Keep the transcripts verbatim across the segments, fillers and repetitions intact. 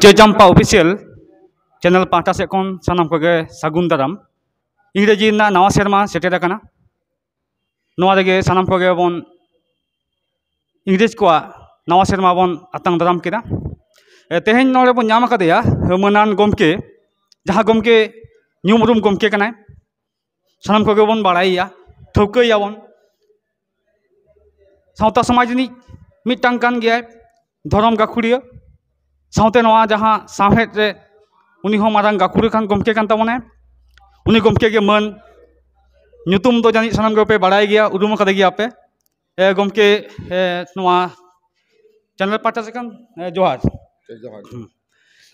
ᱡᱚᱭ ᱪᱟᱢᱯᱟ official channel ᱯᱟᱦᱴᱟ ᱥᱮᱫ ᱠᱷᱚᱱ ᱥᱟᱱᱟᱢ ᱠᱚᱜᱮ ᱥᱟᱹᱜᱩᱱ ᱫᱟᱨᱟᱢ᱾ ᱤᱝᱨᱮᱡᱤ ᱨᱮᱱᱟᱜ ᱱᱟᱣᱟ ᱥᱮᱨᱢᱟ ᱥᱮᱴᱮᱨ ᱟᱠᱟᱱᱟ᱾ ᱱᱚᱣᱟ ᱨᱮᱜᱮ ᱥᱟᱱᱟᱢ ᱠᱚᱜᱮ ᱵᱚᱱ ᱤᱝᱨᱮᱡᱽ ᱠᱚᱣᱟᱜ ᱱᱟᱣᱟ ᱥᱮᱨᱢᱟ ᱵᱚᱱ ᱟᱛᱟᱝ ᱫᱟᱨᱟᱢ ᱠᱮᱫᱟ᱾ ᱮ, ᱛᱮᱦᱮᱧ ᱱᱚᱰᱮ ᱵᱚᱱ ᱧᱟᱢ ᱟᱠᱟᱫᱮᱭᱟ ᱢᱟᱹᱱᱟᱱ ᱜᱚᱢᱠᱮ, ᱡᱟᱦᱟᱸ ᱜᱚᱢᱠᱮ ᱧᱩᱢ ᱩᱨᱩᱢ ᱜᱚᱢᱠᱮ ᱠᱟᱱᱟᱭ᱾ ᱥᱟᱱᱟᱢ ᱠᱚᱜᱮ ᱵᱚᱱ ᱵᱟᱲᱟᱭᱮᱭᱟ, ᱴᱷᱟᱹᱣᱠᱟᱹᱭᱟᱵᱚᱱ᱾ ᱥᱟᱶᱛᱟ ᱥᱚᱢᱟᱡᱽ ᱨᱤᱱᱤᱡ ᱢᱤᱫᱴᱟᱝ ᱠᱟᱱ ᱜᱮᱭᱟᱭ, ᱫᱷᱚᱨᱚᱢ ᱜᱟᱹᱠᱷᱩᱲᱤᱭᱟᱹ, ᱥᱟᱶᱛᱮ ᱱᱚᱣᱟ ᱡᱟᱦᱟᱸ ᱥᱟᱶᱦᱮᱫ ᱨᱮ ᱩᱱᱤ ᱦᱚᱸ ᱢᱟᱨᱟᱝ ᱜᱟᱹᱠᱷᱩᱲᱤᱭᱟᱹ ᱠᱟᱱ ᱜᱚᱢᱠᱮ ᱠᱟᱱ ᱛᱟᱵᱚᱱᱟᱭ᱾ ᱩᱱᱤ ᱜᱚᱢᱠᱮ ᱜᱮ ᱢᱟᱹᱱ, ᱧᱩᱛᱩᱢ ᱫᱚ ᱡᱟᱹᱱᱤᱡ ᱥᱟᱱᱟᱢ ᱜᱮᱯᱮ ᱵᱟᱲᱟᱭ ᱜᱮᱭᱟ, ᱩᱨᱩᱢ ᱟᱠᱟᱫᱮ ᱜᱮᱭᱟ ᱯᱮ᱾ ᱮ, ᱜᱚᱢᱠᱮ, ᱮ, ᱱᱚᱣᱟ ᱪᱮᱱᱮᱞ ᱯᱟᱦᱴᱟ ᱥᱮᱫ ᱠᱷᱚᱱ, ᱮ, ᱡᱚᱦᱟᱨ᱾ ᱡᱚᱦᱟᱨ᱾ ᱦᱩᱸ᱾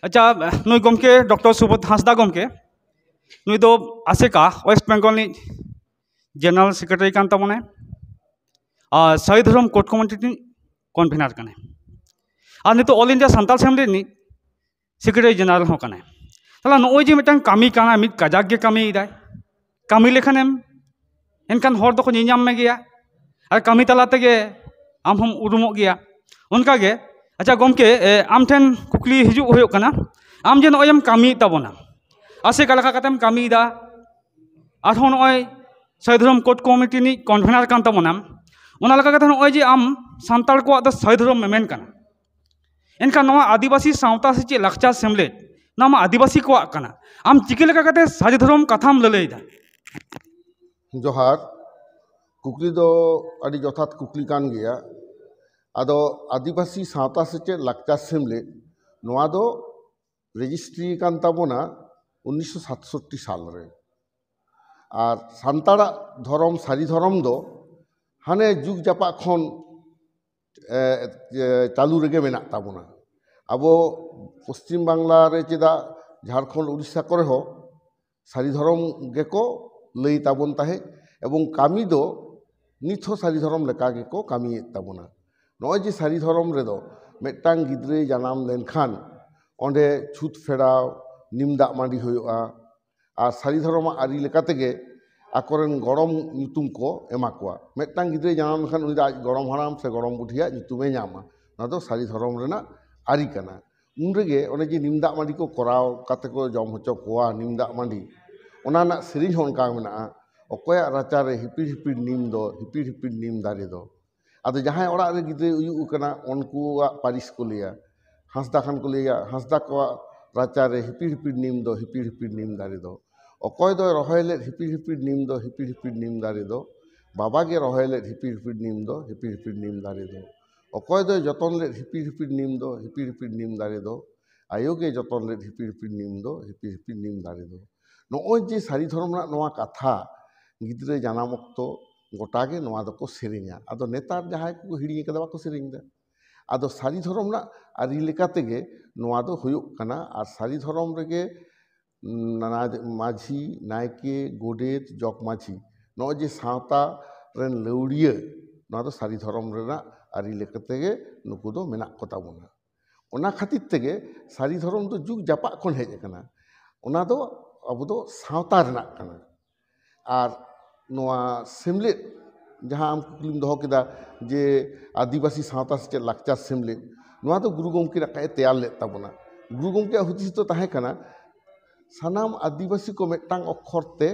ᱟᱪᱪᱷᱟ, ᱱᱩᱭ ᱜᱚᱢᱠᱮ ᱰᱚᱠᱴᱚᱨ ᱥᱩᱵᱳᱫᱷ ᱦᱟᱸᱥᱫᱟ ᱜᱚᱢᱠᱮ, ᱱᱩᱭ ᱫᱚ ᱟᱥᱮᱠᱟ, ᱳᱭᱮᱥᱴ ᱵᱮᱝᱜᱚᱞ ᱨᱤᱱᱤᱡ ᱡᱮᱱᱟᱨᱮᱞ ᱥᱮᱠᱨᱮᱴᱟᱨᱤ ᱠᱟᱱ ᱛᱟᱵᱚᱱᱟᱭ ᱟᱨ ᱥᱟᱹᱦᱤ ᱫᱷᱚᱨᱚᱢ ᱠᱳᱰ ᱠᱚᱢᱤᱴᱤ ᱨᱤᱱᱤᱡ ᱠᱚᱱᱵᱷᱮᱱᱟᱨ ᱠᱟᱱᱟᱭ᱾ ᱟᱨ ᱱᱤᱛᱚᱜ ᱚᱞ ᱤᱱᱰᱤᱭᱟ ᱥᱟᱱᱛᱟᱲ ᱥᱮᱢᱞᱮᱫ ᱨᱤᱱᱤᱡ ᱥᱮᱠᱨᱮᱴᱟᱨᱤ ᱡᱮᱱᱟᱨᱮᱞ ᱦᱚᱸ ᱠᱟᱱᱟᱭ᱾ ᱛᱟᱦᱚᱞᱮ ᱱᱚᱜᱼᱚᱭ ᱡᱮ ᱢᱤᱫᱴᱟᱝ ᱠᱟᱹᱢᱤ ᱠᱟᱱᱟ, ᱢᱤᱫ ᱠᱟᱡᱟᱠ ᱜᱮ ᱠᱟᱹᱢᱤᱭᱮᱫᱟᱭ᱾ ᱠᱟᱹᱢᱤ ᱞᱮᱠᱷᱟᱱᱮᱢ, ᱮᱱᱠᱷᱟᱱ ᱦᱚᱲ ᱫᱚᱠᱚ ᱧᱮᱧᱟᱢ ᱢᱮ ᱜᱮᱭᱟ, ᱟᱨ ᱠᱟᱹᱢᱤ ᱛᱟᱞᱟ ᱛᱮᱜᱮ ᱟᱢ ᱦᱚᱸᱢ ᱩᱨᱩᱢᱚᱜ ᱜᱮᱭᱟ᱾ ᱚᱱᱠᱟᱜᱮ, ᱟᱪᱪᱷᱟ ᱜᱚᱢᱠᱮ, ᱮ, ᱟᱢ ᱴᱷᱮᱱ ᱠᱩᱠᱞᱤ ᱦᱤᱡᱩᱜ ᱦᱩᱭᱩᱜ ᱠᱟᱱᱟ, ᱟᱢ ᱡᱮ ᱱᱚᱜᱼᱚᱭ ᱮᱢ ᱠᱟᱹᱢᱤᱭᱮᱫ ᱛᱟᱵᱚᱱᱟ, ᱟᱥᱮᱠᱟ ᱞᱮᱠᱟ ᱠᱟᱛᱮᱢ ᱠᱟᱹᱢᱤᱭᱮᱫᱟ, ᱟᱨᱦᱚᱸ ᱱᱚᱜᱼᱚᱭ ᱥᱟᱹᱦᱤ ᱫᱷᱚᱨᱚᱢ ᱠᱳᱰ ᱠᱚᱢᱤᱴᱤ ᱨᱤᱱᱤᱡ ᱠᱚᱱᱵᱷᱮᱱᱟᱨ ᱠᱟᱱ ᱛᱟᱵᱚᱱᱟᱢ, ᱚᱱᱟ ᱞᱮᱠᱟ ᱠᱟᱛᱮ ᱱᱚᱜᱼᱚᱭ ᱡᱮ ᱟᱢ ᱥᱟᱱᱛᱟᱲ ᱠᱚᱣᱟᱜ ᱫᱚ ᱥᱟᱹᱦᱤ ᱫᱷᱚᱨᱚᱢ ᱢᱮᱢᱮᱱ ᱠᱟᱱᱟ, ᱮᱱᱠᱷᱟᱱ ᱱᱚᱣᱟ ᱟᱹᱫᱤᱵᱟᱹᱥᱤ ᱥᱟᱶᱛᱟ ᱥᱮᱪᱮᱫ ᱞᱟᱠᱪᱟᱨ ᱥᱮᱢᱞᱮᱫ, ᱱᱚᱣᱟ ᱢᱟ ᱟᱹᱫᱤᱵᱟᱹᱥᱤ ᱠᱚᱣᱟᱜ ᱠᱟᱱᱟ, ᱟᱢ ᱪᱤᱠᱟᱹ ᱞᱮᱠᱟ ᱠᱟᱛᱮ ᱥᱟᱹᱨᱤ ᱫᱷᱚᱨᱚᱢ ᱠᱟᱛᱷᱟᱢ ᱞᱟᱹᱞᱟᱹᱭᱮᱫᱟ? ᱡᱚᱦᱟᱨ᱾ ᱠᱩᱠᱞᱤ ᱫᱚ ᱟᱹᱰᱤ ᱡᱚᱛᱷᱟᱛ ᱠᱩᱠᱞᱤ ᱠᱟᱱ ᱜᱮᱭᱟ᱾ ᱟᱫᱚ ᱟᱹᱫᱤᱵᱟᱹᱥᱤ ᱥᱟᱶᱛᱟ ᱥᱮᱪᱮᱫ ᱞᱟᱠᱪᱟᱨ ᱥᱮᱢᱞᱮᱫ, ᱱᱚᱣᱟ ᱫᱚ ᱨᱮᱡᱤᱥᱴᱨᱤ ᱠᱟᱱ ᱛᱟᱵᱚᱱᱟ ᱩᱱᱤᱥᱥᱚ ᱥᱟᱛᱥᱚᱴᱴᱤ ᱥᱟᱞ ᱨᱮ᱾ ᱟᱨ ᱥᱟᱱᱛᱟᱲᱟᱜ ᱫᱷᱚᱨᱚᱢ, ᱥᱟᱹᱨᱤ ᱫᱷᱚᱨᱚᱢ ᱫᱚ ᱦᱟᱱᱮ ᱡᱩᱜᱽ ᱡᱟᱯᱟᱜ ᱠᱷᱚᱱ, ᱮ, ᱮ, ᱪᱟᱹᱞᱩ ᱨᱮᱜᱮ ᱢᱮᱱᱟᱜ ᱛᱟᱵᱚᱱᱟ᱾ ᱟᱵᱚ ᱯᱚᱥᱪᱤᱢ ᱵᱟᱝᱞᱟ ᱨᱮ ᱪᱮᱫᱟᱜ, ᱡᱷᱟᱲᱠᱷᱚᱸᱰ, ᱩᱲᱤᱥᱥᱟ ᱠᱚᱨᱮ ᱦᱚᱸ ᱥᱟᱹᱨᱤ ᱫᱷᱚᱨᱚᱢ ᱜᱮᱠᱚ ᱞᱟᱹᱭ ᱛᱟᱵᱚᱱ ᱛᱟᱦᱮᱸᱫ, ᱮᱵᱚᱝ ᱠᱟᱹᱢᱤ ᱫᱚ ᱱᱤᱛ ᱦᱚᱸ ᱥᱟᱹᱨᱤ ᱫᱷᱚᱨᱚᱢ ᱞᱮᱠᱟ ᱜᱮᱠᱚ ᱠᱟᱹᱢᱤᱭᱮᱫ ᱛᱟᱵᱚᱱᱟ᱾ ᱱᱚᱜᱼᱚᱭ ᱡᱮ ᱥᱟᱹᱨᱤ ᱫᱷᱚᱨᱚᱢ ᱨᱮᱫᱚ ᱢᱤᱫᱴᱟᱝ ᱜᱤᱫᱽᱨᱟᱹᱭ ᱡᱟᱱᱟᱢ ᱞᱮᱱᱠᱷᱟᱱ ᱚᱸᱰᱮ ᱪᱷᱩᱛ ᱯᱷᱮᱲᱟᱣ, ᱱᱤᱢ ᱫᱟᱜ ᱢᱟᱹᱰᱤ ᱦᱩᱭᱩᱜᱼᱟ, ᱟᱨ ᱥᱟᱹᱨᱤ ᱫᱷᱚᱨᱚᱢᱟᱜ ᱟᱹᱨᱤ ᱞᱮᱠᱟ ᱛᱮᱜᱮ ᱟᱠᱚᱨᱮᱱ ᱜᱚᱲᱚᱢ ᱧᱩᱛᱩᱢ ᱠᱚ ᱮᱢᱟ ᱠᱚᱣᱟ᱾ ᱢᱤᱫᱴᱟᱝ ᱜᱤᱫᱽᱨᱟᱹᱭ ᱡᱟᱱᱟᱢ ᱞᱮᱱᱠᱷᱟᱱ ᱩᱱᱤ ᱫᱚ ᱟᱡ ᱜᱚᱲᱚᱢ ᱦᱟᱲᱟᱢ ᱥᱮ ᱜᱚᱲᱚᱢ ᱵᱩᱰᱷᱤᱭᱟᱜ ᱧᱩᱛᱩᱢᱮ ᱧᱟᱢᱟ᱾ ᱱᱚᱣᱟ ᱫᱚ ᱥᱟᱹᱨᱤ ᱫᱷᱚᱨᱚᱢ ᱨᱮᱱᱟᱜ ᱟᱹᱨᱤ ᱠᱟᱱᱟ᱾ ᱩᱱ ᱨᱮᱜᱮ ᱚᱱᱮ ᱡᱮ ᱱᱤᱢ ᱫᱟᱜ ᱢᱟᱹᱰᱤ ᱠᱚ ᱠᱚᱨᱟᱣ ᱠᱟᱛᱮ ᱠᱚ ᱡᱚᱢ ᱦᱚᱪᱚ ᱠᱚᱣᱟ, ᱱᱤᱢ ᱫᱟᱜ ᱢᱟᱹᱰᱤ, ᱚᱱᱟ ᱨᱮᱱᱟᱜ ᱥᱮᱨᱮᱧ ᱦᱚᱸ ᱚᱱᱠᱟ ᱢᱮᱱᱟᱜᱼᱟ, "ᱚᱠᱚᱭᱟᱜ ᱨᱟᱪᱟᱨᱮ ᱦᱤᱯᱤᱲ ᱦᱤᱯᱤᱲ ᱱᱤᱢ ᱫᱚ, ᱦᱤᱯᱤᱲ ᱦᱤᱯᱤᱲ ᱱᱤᱢ ᱫᱟᱨᱮ ᱫᱚ", ᱟᱫᱚ ᱡᱟᱦᱟᱸᱭ ᱚᱲᱟᱜ ᱨᱮ ᱜᱤᱫᱽᱨᱟᱹᱭ ᱩᱭᱩᱜ ᱟᱠᱟᱱᱟ, ᱩᱱᱠᱩᱣᱟᱜ ᱯᱟᱹᱨᱤᱥ ᱠᱚ ᱞᱟᱹᱭᱟ, ᱦᱟᱸᱥᱫᱟ ᱠᱷᱟᱱ ᱠᱚ ᱞᱟᱹᱭᱟ, "ᱦᱟᱸᱥᱫᱟ ᱠᱚᱣᱟᱜ ᱨᱟᱪᱟᱨᱮ ᱦᱤᱯᱤᱲ ᱦᱤᱯᱤᱲ ᱱᱤᱢ ᱫᱚ, ᱦᱤᱯᱤᱲ ᱦᱤᱯᱤᱲ ᱱᱤᱢ ᱫᱟᱨᱮ ᱫᱚ", ᱚᱠᱚᱭ ᱫᱚᱭ ᱨᱚᱦᱚᱭ ᱞᱮᱫ ᱦᱤᱯᱤᱲ ᱦᱤᱯᱤᱲ ᱱᱤᱢ ᱫᱚ, ᱦᱤᱯᱤᱲ ᱦᱤᱯᱤᱲ ᱱᱤᱢ ᱫᱟᱨᱮ ᱫᱚ, ᱵᱟᱵᱟ ᱜᱮ ᱨᱚᱦᱚᱭ ᱞᱮᱫ ᱦᱤᱯᱤᱲ ᱦᱤᱯᱤᱲ ᱱᱤᱢ ᱫᱚ, ᱦᱤᱯᱤᱲ ᱦᱤᱯᱤᱲ ᱱᱤᱢ ᱫᱟᱨᱮ ᱫᱚ, ᱚᱠᱚᱭ ᱫᱚᱭ ᱡᱚᱛᱚᱱ ᱞᱮᱫ ᱦᱤᱯᱤᱲ ᱦᱤᱯᱤᱲ ᱱᱤᱢ ᱫᱚ, ᱦᱤᱯᱤᱲ ᱦᱤᱯᱤᱲ ᱱᱤᱢ ᱫᱟᱨᱮ ᱫᱚ, ᱟᱭᱳ ᱜᱮ ᱡᱚᱛᱚᱱ ᱞᱮᱫ ᱦᱤᱯᱤᱲ ᱦᱤᱯᱤᱲ ᱱᱤᱢ ᱫᱚ, ᱦᱤᱯᱤᱲ ᱦᱤᱯᱤᱲ ᱱᱤᱢ ᱫᱟᱨᱮ ᱫᱚ᱾ ᱱᱚᱜᱼᱚᱭ ᱡᱮ ᱥᱟᱹᱨᱤ ᱫᱷᱚᱨᱚᱢ ᱨᱮᱱᱟᱜ ᱱᱚᱣᱟ ᱠᱟᱛᱷᱟ, ᱜᱤᱫᱽᱨᱟᱹ ᱡᱟᱱᱟᱢ ᱚᱠᱛᱚ ᱜᱚᱴᱟ ᱜᱮ ᱱᱚᱣᱟ ᱫᱚᱠᱚ ᱥᱮᱨᱮᱧᱟ᱾ ᱟᱫᱚ ᱱᱮᱛᱟᱨ ᱡᱟᱦᱟᱸᱭ ᱠᱚᱠᱚ ᱦᱤᱲᱤᱧ ᱟᱠᱟᱫᱟ, ᱵᱟᱠᱚ ᱥᱮᱨᱮᱧ ᱮᱫᱟ᱾ ᱟᱫᱚ ᱥᱟᱹᱨᱤ ᱫᱷᱚᱨᱚᱢ ᱨᱮᱱᱟᱜ ᱟᱹᱨᱤ ᱞᱮᱠᱟ ᱛᱮᱜᱮ ᱱᱚᱣᱟ ᱫᱚ ᱦᱩᱭᱩᱜ ᱠᱟᱱᱟ᱾ ᱟᱨ ᱥᱟᱹᱨᱤ ᱫᱷᱚᱨᱚᱢ ᱨᱮᱜᱮ ᱱᱟᱱᱟ ᱢᱟᱹᱡᱷᱤ, ᱱᱟᱭᱠᱮ, ᱜᱚᱰᱮᱛ, ᱡᱚᱜᱽ ᱢᱟᱹᱡᱷᱤ, ᱱᱚᱜᱼᱚᱭ ᱡᱮ ᱥᱟᱶᱛᱟ ᱨᱮᱱ ᱞᱟᱹᱣᱲᱤᱭᱟᱹ, ᱱᱚᱣᱟ ᱫᱚ ᱥᱟᱹᱨᱤ ᱫᱷᱚᱨᱚᱢ ᱨᱮᱱᱟᱜ ᱟᱹᱨᱤ ᱞᱮᱠᱟ ᱛᱮᱜᱮ ᱱᱩᱠᱩ ᱫᱚ ᱢᱮᱱᱟᱜ ᱠᱚ ᱛᱟᱵᱚᱱᱟ᱾ ᱚᱱᱟ ᱠᱷᱟᱹᱛᱤᱨ ᱛᱮᱜᱮ ᱥᱟᱹᱨᱤ ᱫᱷᱚᱨᱚᱢ ᱫᱚ ᱡᱩᱜᱽ ᱡᱟᱯᱟᱜ ᱠᱷᱚᱱ ᱦᱮᱡ ᱟᱠᱟᱱᱟ᱾ ᱚᱱᱟ ᱫᱚ ᱟᱵᱚ ᱫᱚ ᱥᱟᱶᱛᱟ ᱨᱮᱱᱟᱜ ᱠᱟᱱᱟ᱾ ᱟᱨ ᱱᱚᱣᱟ ᱥᱮᱢᱞᱮᱫ, ᱡᱟᱦᱟᱸ ᱟᱢ ᱠᱩᱠᱞᱤᱢ ᱫᱚᱦᱚ ᱠᱮᱫᱟ ᱡᱮ ᱟᱹᱫᱤᱵᱟᱹᱥᱤ ᱥᱟᱶᱛᱟ ᱥᱮᱪᱮᱫ ᱞᱟᱠᱪᱟᱨ ᱥᱮᱢᱞᱮᱫ, ᱱᱚᱣᱟ ᱫᱚ ᱜᱩᱨᱩ ᱜᱚᱢᱠᱮ ᱱᱟᱜ ᱠᱷᱟᱡ ᱮ ᱛᱮᱭᱟᱨ ᱞᱮᱫ ᱛᱟᱵᱚᱱᱟ᱾ ᱜᱩᱨᱩ ᱜᱚᱢᱠᱮᱭᱟᱜ ᱦᱩᱫᱤᱥ ᱫᱚ ᱛᱟᱦᱮᱸ ᱠᱟᱱᱟ, ᱥᱟᱱᱟᱢ ᱟᱹᱫᱤᱵᱟᱹᱥᱤ ᱠᱚ ᱢᱤᱫᱴᱟᱝ ᱚᱠᱠᱷᱚᱨ ᱛᱮ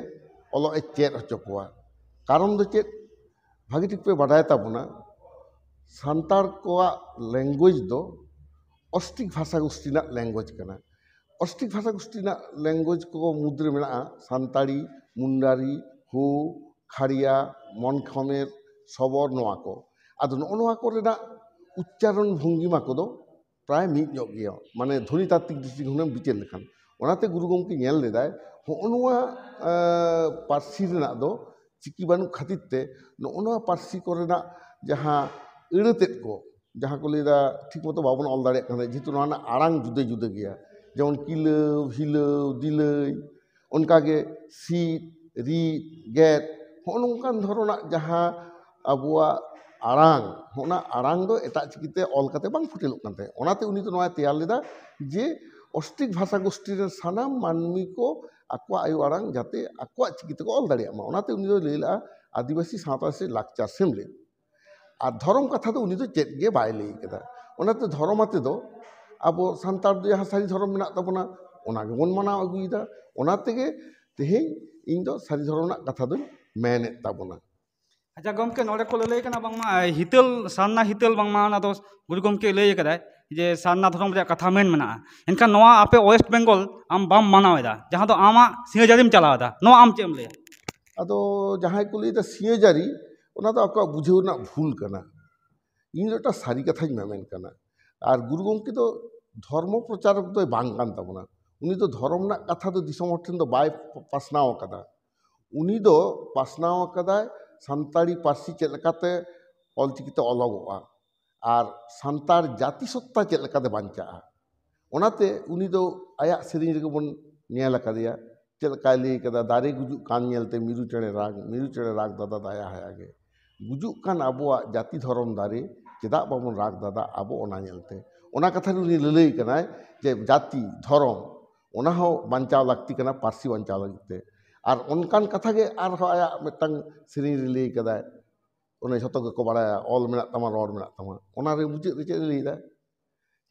ᱚᱞᱚᱜ ᱮ ᱪᱮᱫ ᱦᱚᱪᱚ ᱠᱚᱣᱟ᱾ ᱠᱟᱨᱚᱱ ᱫᱚ ᱪᱮᱫ? ᱵᱷᱟᱹᱜᱤ ᱴᱷᱤᱠ ᱯᱮ ᱵᱟᱰᱟᱭ ᱛᱟᱵᱚᱱᱟ, ᱥᱟᱱᱛᱟᱲ ᱠᱚᱣᱟᱜ language ᱫᱚ ᱚᱥᱴᱨᱤᱠ ᱵᱷᱟᱥᱟ ᱜᱳᱥᱴᱤ ᱨᱮᱱᱟᱜ language ᱠᱟᱱᱟ᱾ ᱚᱥᱴᱨᱤᱠ ᱵᱷᱟᱥᱟ ᱜᱳᱥᱴᱤ ᱨᱮᱱᱟᱜ language ᱠᱚ ᱢᱩᱫᱽᱨᱮ ᱢᱮᱱᱟᱜᱼᱟ ᱥᱟᱱᱛᱟᱲᱤ, ᱢᱩᱱᱰᱟᱨᱤ, ᱦᱳ, ᱠᱷᱟᱲᱤᱭᱟ, ᱢᱚᱱᱠᱷᱚᱢᱮᱨ, ᱥᱚᱵᱚᱨ, ᱱᱚᱣᱟ ᱠᱚ᱾ ᱟᱫᱚ ᱱᱚᱜᱼᱚ ᱱᱚᱣᱟ ᱠᱚᱨᱮᱱᱟᱜ ᱩᱪᱪᱟᱨᱚᱱ ᱵᱷᱚᱝᱜᱤᱢᱟ ᱠᱚᱫᱚ ᱯᱨᱟᱭ ᱢᱤᱫ ᱧᱚᱜ ᱜᱮᱭᱟ, ᱢᱟᱱᱮ ᱫᱷᱚᱱᱤᱛᱟᱛᱛᱤᱠ ᱫᱨᱤᱥᱴᱤᱠᱳᱱᱮᱢ ᱵᱤᱪᱟᱹᱨ ᱞᱮᱠᱷᱟᱱ᱾ ᱚᱱᱟᱛᱮ ᱜᱩᱨᱩ ᱜᱚᱢᱠᱮ ᱧᱮᱞ ᱞᱮᱫᱟᱭ, ᱦᱚᱸᱜᱼᱚ ᱱᱚᱣᱟ, ᱮᱸ, ᱯᱟᱹᱨᱥᱤ ᱨᱮᱱᱟᱜ ᱫᱚ ᱪᱤᱠᱤ ᱵᱟᱹᱱᱩᱜ ᱠᱷᱟᱹᱛᱤᱨ ᱛᱮ ᱱᱚᱜᱼᱚ ᱱᱚᱣᱟ ᱯᱟᱹᱨᱥᱤ ᱠᱚᱨᱮᱱᱟᱜ ᱡᱟᱦᱟᱸ ᱟᱹᱲᱟᱹ ᱛᱮᱫ ᱠᱚ, ᱡᱟᱦᱟᱸ ᱠᱚ ᱞᱟᱹᱭᱫᱟ ᱴᱷᱤᱠ ᱢᱚᱛᱚ ᱵᱟᱵᱚᱱ ᱚᱞ ᱫᱟᱲᱮᱭᱟᱜ ᱠᱟᱱᱟ, ᱡᱮᱦᱮᱛᱩ ᱱᱚᱣᱟ ᱨᱮᱱᱟᱜ ᱟᱲᱟᱝ ᱡᱩᱫᱟᱹ ᱡᱩᱫᱟᱹ ᱜᱮᱭᱟ, ᱡᱮᱢᱚᱱ ᱠᱤᱞᱟᱹᱣ, ᱦᱤᱞᱟᱹᱣ, ᱫᱤᱞᱟᱹᱭ, ᱚᱱᱠᱟᱜᱮ ᱥᱤᱫ, ᱨᱤᱫ, ᱜᱮᱫ, ᱦᱚᱸᱜᱼᱚ ᱱᱚᱝᱠᱟᱱ ᱫᱷᱚᱨᱚᱱᱟᱜ ᱡᱟᱦᱟᱸ ᱟᱵᱚᱣᱟᱜ ᱟᱲᱟᱝ, ᱚᱱᱟ ᱟᱲᱟᱝ ᱫᱚ ᱮᱴᱟᱜ ᱪᱤᱠᱤᱛᱮ ᱚᱞ ᱠᱟᱛᱮ ᱵᱟᱝ ᱯᱷᱩᱴᱮᱞᱚᱜ ᱠᱟᱱ ᱛᱟᱦᱮᱸᱫ᱾ ᱚᱱᱟᱛᱮ ᱩᱱᱤ ᱫᱚ ᱱᱚᱣᱟᱭ ᱛᱮᱭᱟᱨ ᱞᱮᱫᱟ ᱡᱮ ᱚᱥᱴᱨᱤᱠ ᱵᱷᱟᱥᱟ ᱜᱳᱥᱴᱤ ᱨᱮᱱ ᱥᱟᱱᱟᱢ ᱢᱟᱹᱱᱢᱤ ᱠᱚ ᱟᱠᱚᱣᱟᱜ ᱟᱭᱳ ᱟᱲᱟᱝ ᱡᱟᱛᱮ ᱟᱠᱚᱣᱟᱜ ᱪᱤᱠᱤ ᱛᱮᱠᱚ ᱚᱞ ᱫᱟᱲᱮᱭᱟᱜ ᱢᱟ, ᱚᱱᱟᱛᱮ ᱩᱱᱤ ᱫᱚᱭ ᱞᱟᱹᱭ ᱞᱮᱫᱼᱟ ᱟᱹᱫᱤᱵᱟᱹᱥᱤ ᱥᱟᱶᱛᱟ ᱥᱮ ᱞᱟᱠᱪᱟᱨ ᱥᱮᱢᱞᱮᱫ᱾ ᱟᱨ ᱫᱷᱚᱨᱚᱢ ᱠᱟᱛᱷᱟ ᱫᱚ ᱩᱱᱤ ᱫᱚ ᱪᱮᱫ ᱜᱮ ᱵᱟᱭ ᱞᱟᱹᱭ ᱠᱟᱫᱟ᱾ ᱚᱱᱟᱛᱮ ᱫᱷᱚᱨᱚᱢ ᱟᱛᱮ ᱫᱚ ᱟᱵᱚ ᱥᱟᱱᱛᱟᱲ ᱫᱚ ᱡᱟᱦᱟᱸ ᱥᱟᱹᱨᱤ ᱫᱷᱚᱨᱚᱢ ᱢᱮᱱᱟᱜ ᱛᱟᱵᱚᱱᱟ, ᱚᱱᱟ ᱜᱮᱵᱚᱱ ᱢᱟᱱᱟᱣ ᱟᱹᱜᱩᱭᱮᱫᱟ᱾ ᱚᱱᱟ ᱛᱮᱜᱮ ᱛᱮᱦᱮᱧ ᱤᱧ ᱫᱚ ᱥᱟᱹᱨᱤ ᱫᱷᱚᱨᱚᱢ ᱨᱮᱱᱟᱜ ᱠᱟᱛᱷᱟ ᱫᱚᱧ ᱢᱮᱱᱮᱫ ᱛᱟᱵᱚᱱᱟ᱾ ᱟᱪᱪᱷᱟ ᱜᱚᱢᱠᱮ, ᱱᱚᱰᱮ ᱠᱚ ᱞᱟᱹᱭ ᱠᱟᱱᱟ ᱵᱟᱝᱢᱟ ᱦᱤᱛᱟᱹᱞ, ᱥᱟᱨᱱᱟ ᱦᱤᱛᱟᱹᱞ, ᱵᱟᱝᱢᱟ ᱚᱱᱟ ᱫᱚ ᱜᱩᱨᱩ ᱜᱚᱢᱠᱮ ᱞᱟᱹᱭ ᱠᱟᱫᱟᱭ ᱡᱮ ᱥᱟᱨᱱᱟ ᱫᱷᱚᱨᱚᱢ ᱨᱮᱭᱟᱜ ᱠᱟᱛᱷᱟ ᱢᱮᱱ ᱢᱮᱱᱟᱜᱼᱟ᱾ ᱮᱱᱠᱷᱟᱱ ᱱᱚᱣᱟ ᱟᱯᱮ ᱳᱭᱮᱥᱴ ᱵᱮᱝᱜᱚᱞ ᱟᱢ ᱵᱟᱢ ᱢᱟᱱᱟᱣ ᱮᱫᱟ, ᱡᱟᱦᱟᱸ ᱫᱚ ᱟᱢᱟᱜ ᱥᱤᱸᱦᱟᱹ ᱡᱟᱹᱨᱤᱢ ᱪᱟᱞᱟᱣ ᱮᱫᱟ, ᱱᱚᱣᱟ ᱟᱢ ᱪᱮᱫ ᱮᱢ ᱞᱟᱹᱭᱟ? ᱟᱫᱚ ᱡᱟᱦᱟᱸᱭ ᱠᱚ ᱞᱟᱹᱭᱫᱟ ᱥᱤᱸᱦᱟᱹ ᱡᱟᱹᱨᱤ, ᱚᱱᱟ ᱫᱚ ᱟᱠᱚᱣᱟᱜ ᱵᱩᱡᱷᱟᱹᱣ ᱨᱮᱱᱟᱜ ᱵᱷᱩᱞ ᱠᱟᱱᱟ᱾ ᱤᱧ ᱫᱚ ᱮᱴᱟᱜ ᱥᱟᱹᱨᱤ ᱠᱟᱛᱷᱟᱧ ᱢᱮᱢᱮᱱ ᱠᱟᱱᱟ᱾ ᱟᱨ ᱜᱩᱨᱩ ᱜᱚᱢᱠᱮ ᱫᱚ ᱫᱷᱚᱨᱢᱚ ᱯᱨᱚᱪᱟᱨᱚᱠ ᱫᱚᱭ ᱵᱟᱝ ᱠᱟᱱ ᱛᱟᱵᱚᱱᱟ᱾ ᱩᱱᱤ ᱫᱚ ᱫᱷᱚᱨᱚᱢ ᱨᱮᱱᱟᱜ ᱠᱟᱛᱷᱟ ᱫᱚ ᱫᱤᱥᱚᱢ ᱦᱚᱲ ᱴᱷᱮᱱ ᱫᱚ ᱵᱟᱭ ᱯᱟᱥᱱᱟᱣ ᱟᱠᱟᱫᱟ᱾ ᱩᱱᱤ ᱫᱚ ᱯᱟᱥᱱᱟᱣ ᱟᱠᱟᱫᱟᱭ ᱥᱟᱱᱛᱟᱲᱤ ᱯᱟᱹᱨᱥᱤ ᱪᱮᱫ ᱞᱮᱠᱟᱛᱮ ᱚᱞᱪᱤᱠᱤᱛᱮ ᱚᱞᱚᱜᱚᱜᱼᱟ ᱟᱨ ᱥᱟᱱᱛᱟᱲ ᱡᱟᱹᱛᱤ ᱥᱚᱛᱛᱟ ᱪᱮᱫ ᱞᱮᱠᱟᱛᱮ ᱵᱟᱧᱪᱟᱜᱼᱟ᱾ ᱚᱱᱟᱛᱮ ᱩᱱᱤ ᱫᱚ ᱟᱭᱟᱜ ᱥᱮᱨᱮᱧ ᱨᱮᱜᱮ ᱵᱚᱱ ᱧᱮᱞ ᱟᱠᱟᱫᱮᱭᱟ, ᱪᱮᱫ ᱞᱮᱠᱟᱭ ᱞᱟᱹᱭ ᱠᱟᱫᱟ, "ᱫᱟᱨᱮ ᱜᱩᱡᱩᱜ ᱠᱟᱱ ᱧᱮᱞᱛᱮ ᱢᱤᱨᱩ ᱪᱮᱬᱮ ᱨᱟᱜᱽ, ᱢᱤᱨᱩ ᱪᱮᱬᱮ ᱨᱟᱜᱽ ᱫᱟᱫᱟ ᱫᱟᱭᱟ ᱦᱟᱭᱟ ᱜᱮ᱾ ᱜᱩᱡᱩᱜ ᱠᱟᱱ ᱟᱵᱚᱣᱟᱜ ᱡᱟᱹᱛᱤ ᱫᱷᱚᱨᱚᱢ ᱫᱟᱨᱮ, ᱪᱮᱫᱟᱜ ᱵᱟᱵᱚᱱ ᱨᱟᱜᱽ ᱫᱟᱫᱟ ᱟᱵᱚ ᱚᱱᱟ ᱧᱮᱞᱛᱮ?" ᱚᱱᱟ ᱠᱟᱛᱷᱟ ᱨᱮ ᱩᱱᱤ ᱞᱟᱹᱞᱟᱹᱭ ᱠᱟᱱᱟᱭ ᱡᱮ ᱡᱟᱹᱛᱤ ᱫᱷᱚᱨᱚᱢ ᱚᱱᱟ ᱦᱚᱸ ᱵᱟᱧᱪᱟᱣ ᱞᱟᱹᱠᱛᱤ ᱠᱟᱱᱟ ᱯᱟᱹᱨᱥᱤ ᱵᱟᱧᱪᱟᱣ ᱞᱟᱹᱜᱤᱫ ᱛᱮ᱾ ᱟᱨ ᱚᱱᱠᱟᱱ ᱠᱟᱛᱷᱟ ᱜᱮ ᱟᱨᱦᱚᱸ ᱟᱭᱟᱜ ᱢᱤᱫᱴᱟᱝ ᱥᱮᱨᱮᱧ ᱨᱮ ᱞᱟᱹᱭ ᱠᱟᱫᱟᱭ, ᱚᱱᱮ ᱡᱷᱚᱛᱚ ᱜᱮᱠᱚ ᱵᱟᱲᱟᱭᱟ, "ᱚᱞ ᱢᱮᱱᱟᱜ ᱛᱟᱢᱟ, ᱨᱚᱲ ᱢᱮᱱᱟᱜ ᱛᱟᱢᱟ", ᱚᱱᱟ ᱨᱮ ᱢᱩᱪᱟᱹᱫ ᱨᱮ ᱪᱮᱫ ᱮ ᱞᱟᱹᱭ ᱫᱟ?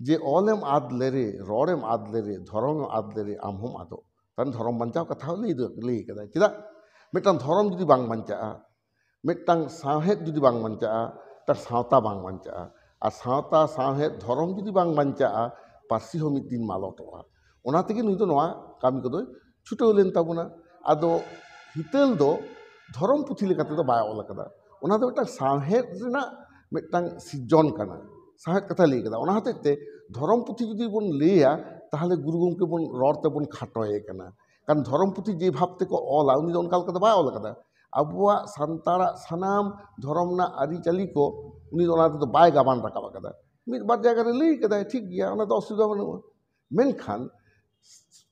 ᱡᱮ ᱚᱞᱮᱢ ᱟᱫ ᱞᱮᱨᱮ, ᱨᱚᱲᱮᱢ ᱟᱫ ᱞᱮᱨᱮ, ᱫᱷᱚᱨᱚᱢᱮᱢ ᱟᱫ ᱞᱮᱨᱮ, ᱟᱢ ᱦᱚᱸᱢ ᱟᱫᱚᱜ᱾ ᱛᱟᱦᱞᱮ ᱫᱷᱚᱨᱚᱢ ᱵᱟᱧᱪᱟᱣ ᱠᱟᱛᱷᱟ ᱦᱚᱸ ᱞᱟᱹᱭ ᱫᱚ ᱞᱟᱹᱭ ᱠᱟᱫᱟᱭ᱾ ᱪᱮᱫᱟᱜ? ᱢᱤᱫᱴᱟᱝ ᱫᱷᱚᱨᱚᱢ ᱡᱩᱫᱤ ᱵᱟᱝ ᱵᱟᱧᱪᱟᱜᱼᱟ, ᱢᱤᱫᱴᱟᱝ ᱥᱟᱶᱦᱮᱫ ᱡᱩᱫᱤ ᱵᱟᱝ ᱵᱟᱧᱪᱟᱜᱼᱟ, ᱢᱤᱫᱴᱟᱝ ᱥᱟᱶᱛᱟ ᱵᱟᱝ ᱵᱟᱧᱪᱟᱜᱼᱟ᱾ ᱟᱨ ᱥᱟᱶᱛᱟ, ᱥᱟᱶᱦᱮᱫ, ᱫᱷᱚᱨᱚᱢ ᱡᱩᱫᱤ ᱵᱟᱝ ᱵᱟᱧᱪᱟᱜᱼᱟ, ᱯᱟᱹᱨᱥᱤ ᱦᱚᱸ ᱢᱤᱫ ᱫᱤᱱ ᱢᱟᱞᱚᱴᱚᱜᱼᱟ᱾ ᱚᱱᱟ ᱛᱮᱜᱮ ᱱᱩᱭ ᱫᱚ ᱱᱚᱣᱟ ᱠᱟᱹᱢᱤ ᱠᱚᱫᱚᱭ ᱪᱷᱩᱴᱟᱹᱣ ᱞᱮᱱ ᱛᱟᱵᱚᱱᱟ᱾ ᱟᱫᱚ ᱦᱤᱛᱟᱹᱞ ᱫᱚ ᱫᱷᱚᱨᱚᱢ ᱯᱩᱛᱷᱤ ᱞᱮᱠᱟ ᱛᱮᱫᱚ ᱵᱟᱭ ᱚᱞ ᱟᱠᱟᱫᱟ, ᱚᱱᱟ ᱫᱚ ᱢᱤᱫᱴᱟᱝ ᱥᱟᱶᱦᱮᱫ ᱨᱮᱱᱟᱜ ᱢᱤᱫᱴᱟᱝ ᱥᱤᱨᱡᱚᱱ ᱠᱟᱱᱟ, ᱥᱟᱶᱦᱮᱫ ᱠᱟᱛᱷᱟᱭ ᱞᱟᱹᱭ ᱠᱟᱫᱟ᱾ ᱚᱱᱟ ᱦᱚᱛᱮᱡ ᱛᱮ ᱫᱷᱚᱨᱚᱢ ᱯᱩᱛᱷᱤ ᱡᱩᱫᱤ ᱵᱚᱱ ᱞᱟᱹᱭᱟ, ᱛᱟᱦᱚᱞᱮ ᱜᱩᱨᱩ ᱜᱚᱢᱠᱮ ᱵᱚᱱ ᱨᱚᱲ ᱛᱮᱵᱚᱱ ᱠᱷᱟᱴᱚᱭᱮ ᱠᱟᱱᱟ᱾ ᱠᱟᱨᱚᱱ ᱫᱷᱚᱨᱚᱢ ᱯᱩᱛᱷᱤ ᱡᱮ ᱵᱷᱟᱵᱽ ᱛᱮᱠᱚ ᱚᱞᱟ, ᱩᱱᱤ ᱫᱚ ᱚᱱᱠᱟ ᱞᱮᱠᱟ ᱫᱚ ᱵᱟᱭ ᱚᱞ ᱟᱠᱟᱫᱟ᱾ ᱟᱵᱚᱣᱟᱜ ᱥᱟᱱᱛᱟᱲᱟᱜ ᱥᱟᱱᱟᱢ ᱫᱷᱚᱨᱚᱢ ᱨᱮᱱᱟᱜ ᱟᱹᱨᱤᱪᱟᱹᱞᱤ ᱠᱚ ᱩᱱᱤ ᱫᱚ ᱚᱱᱟ ᱨᱮᱫᱚ ᱵᱟᱭ ᱜᱟᱵᱟᱱ ᱨᱟᱠᱟᱵ ᱟᱠᱟᱫᱟ᱾ ᱢᱤᱫ ᱵᱟᱨ ᱡᱟᱭᱜᱟ ᱨᱮ ᱞᱟᱹᱭ ᱠᱟᱫᱟᱭ, ᱴᱷᱤᱠ ᱜᱮᱭᱟ, ᱚᱱᱟ ᱫᱚ ᱚᱥᱩᱵᱤᱫᱷᱟ ᱵᱟᱹᱱᱩᱜᱼᱟ᱾ ᱢᱮᱱᱠᱷᱟᱱ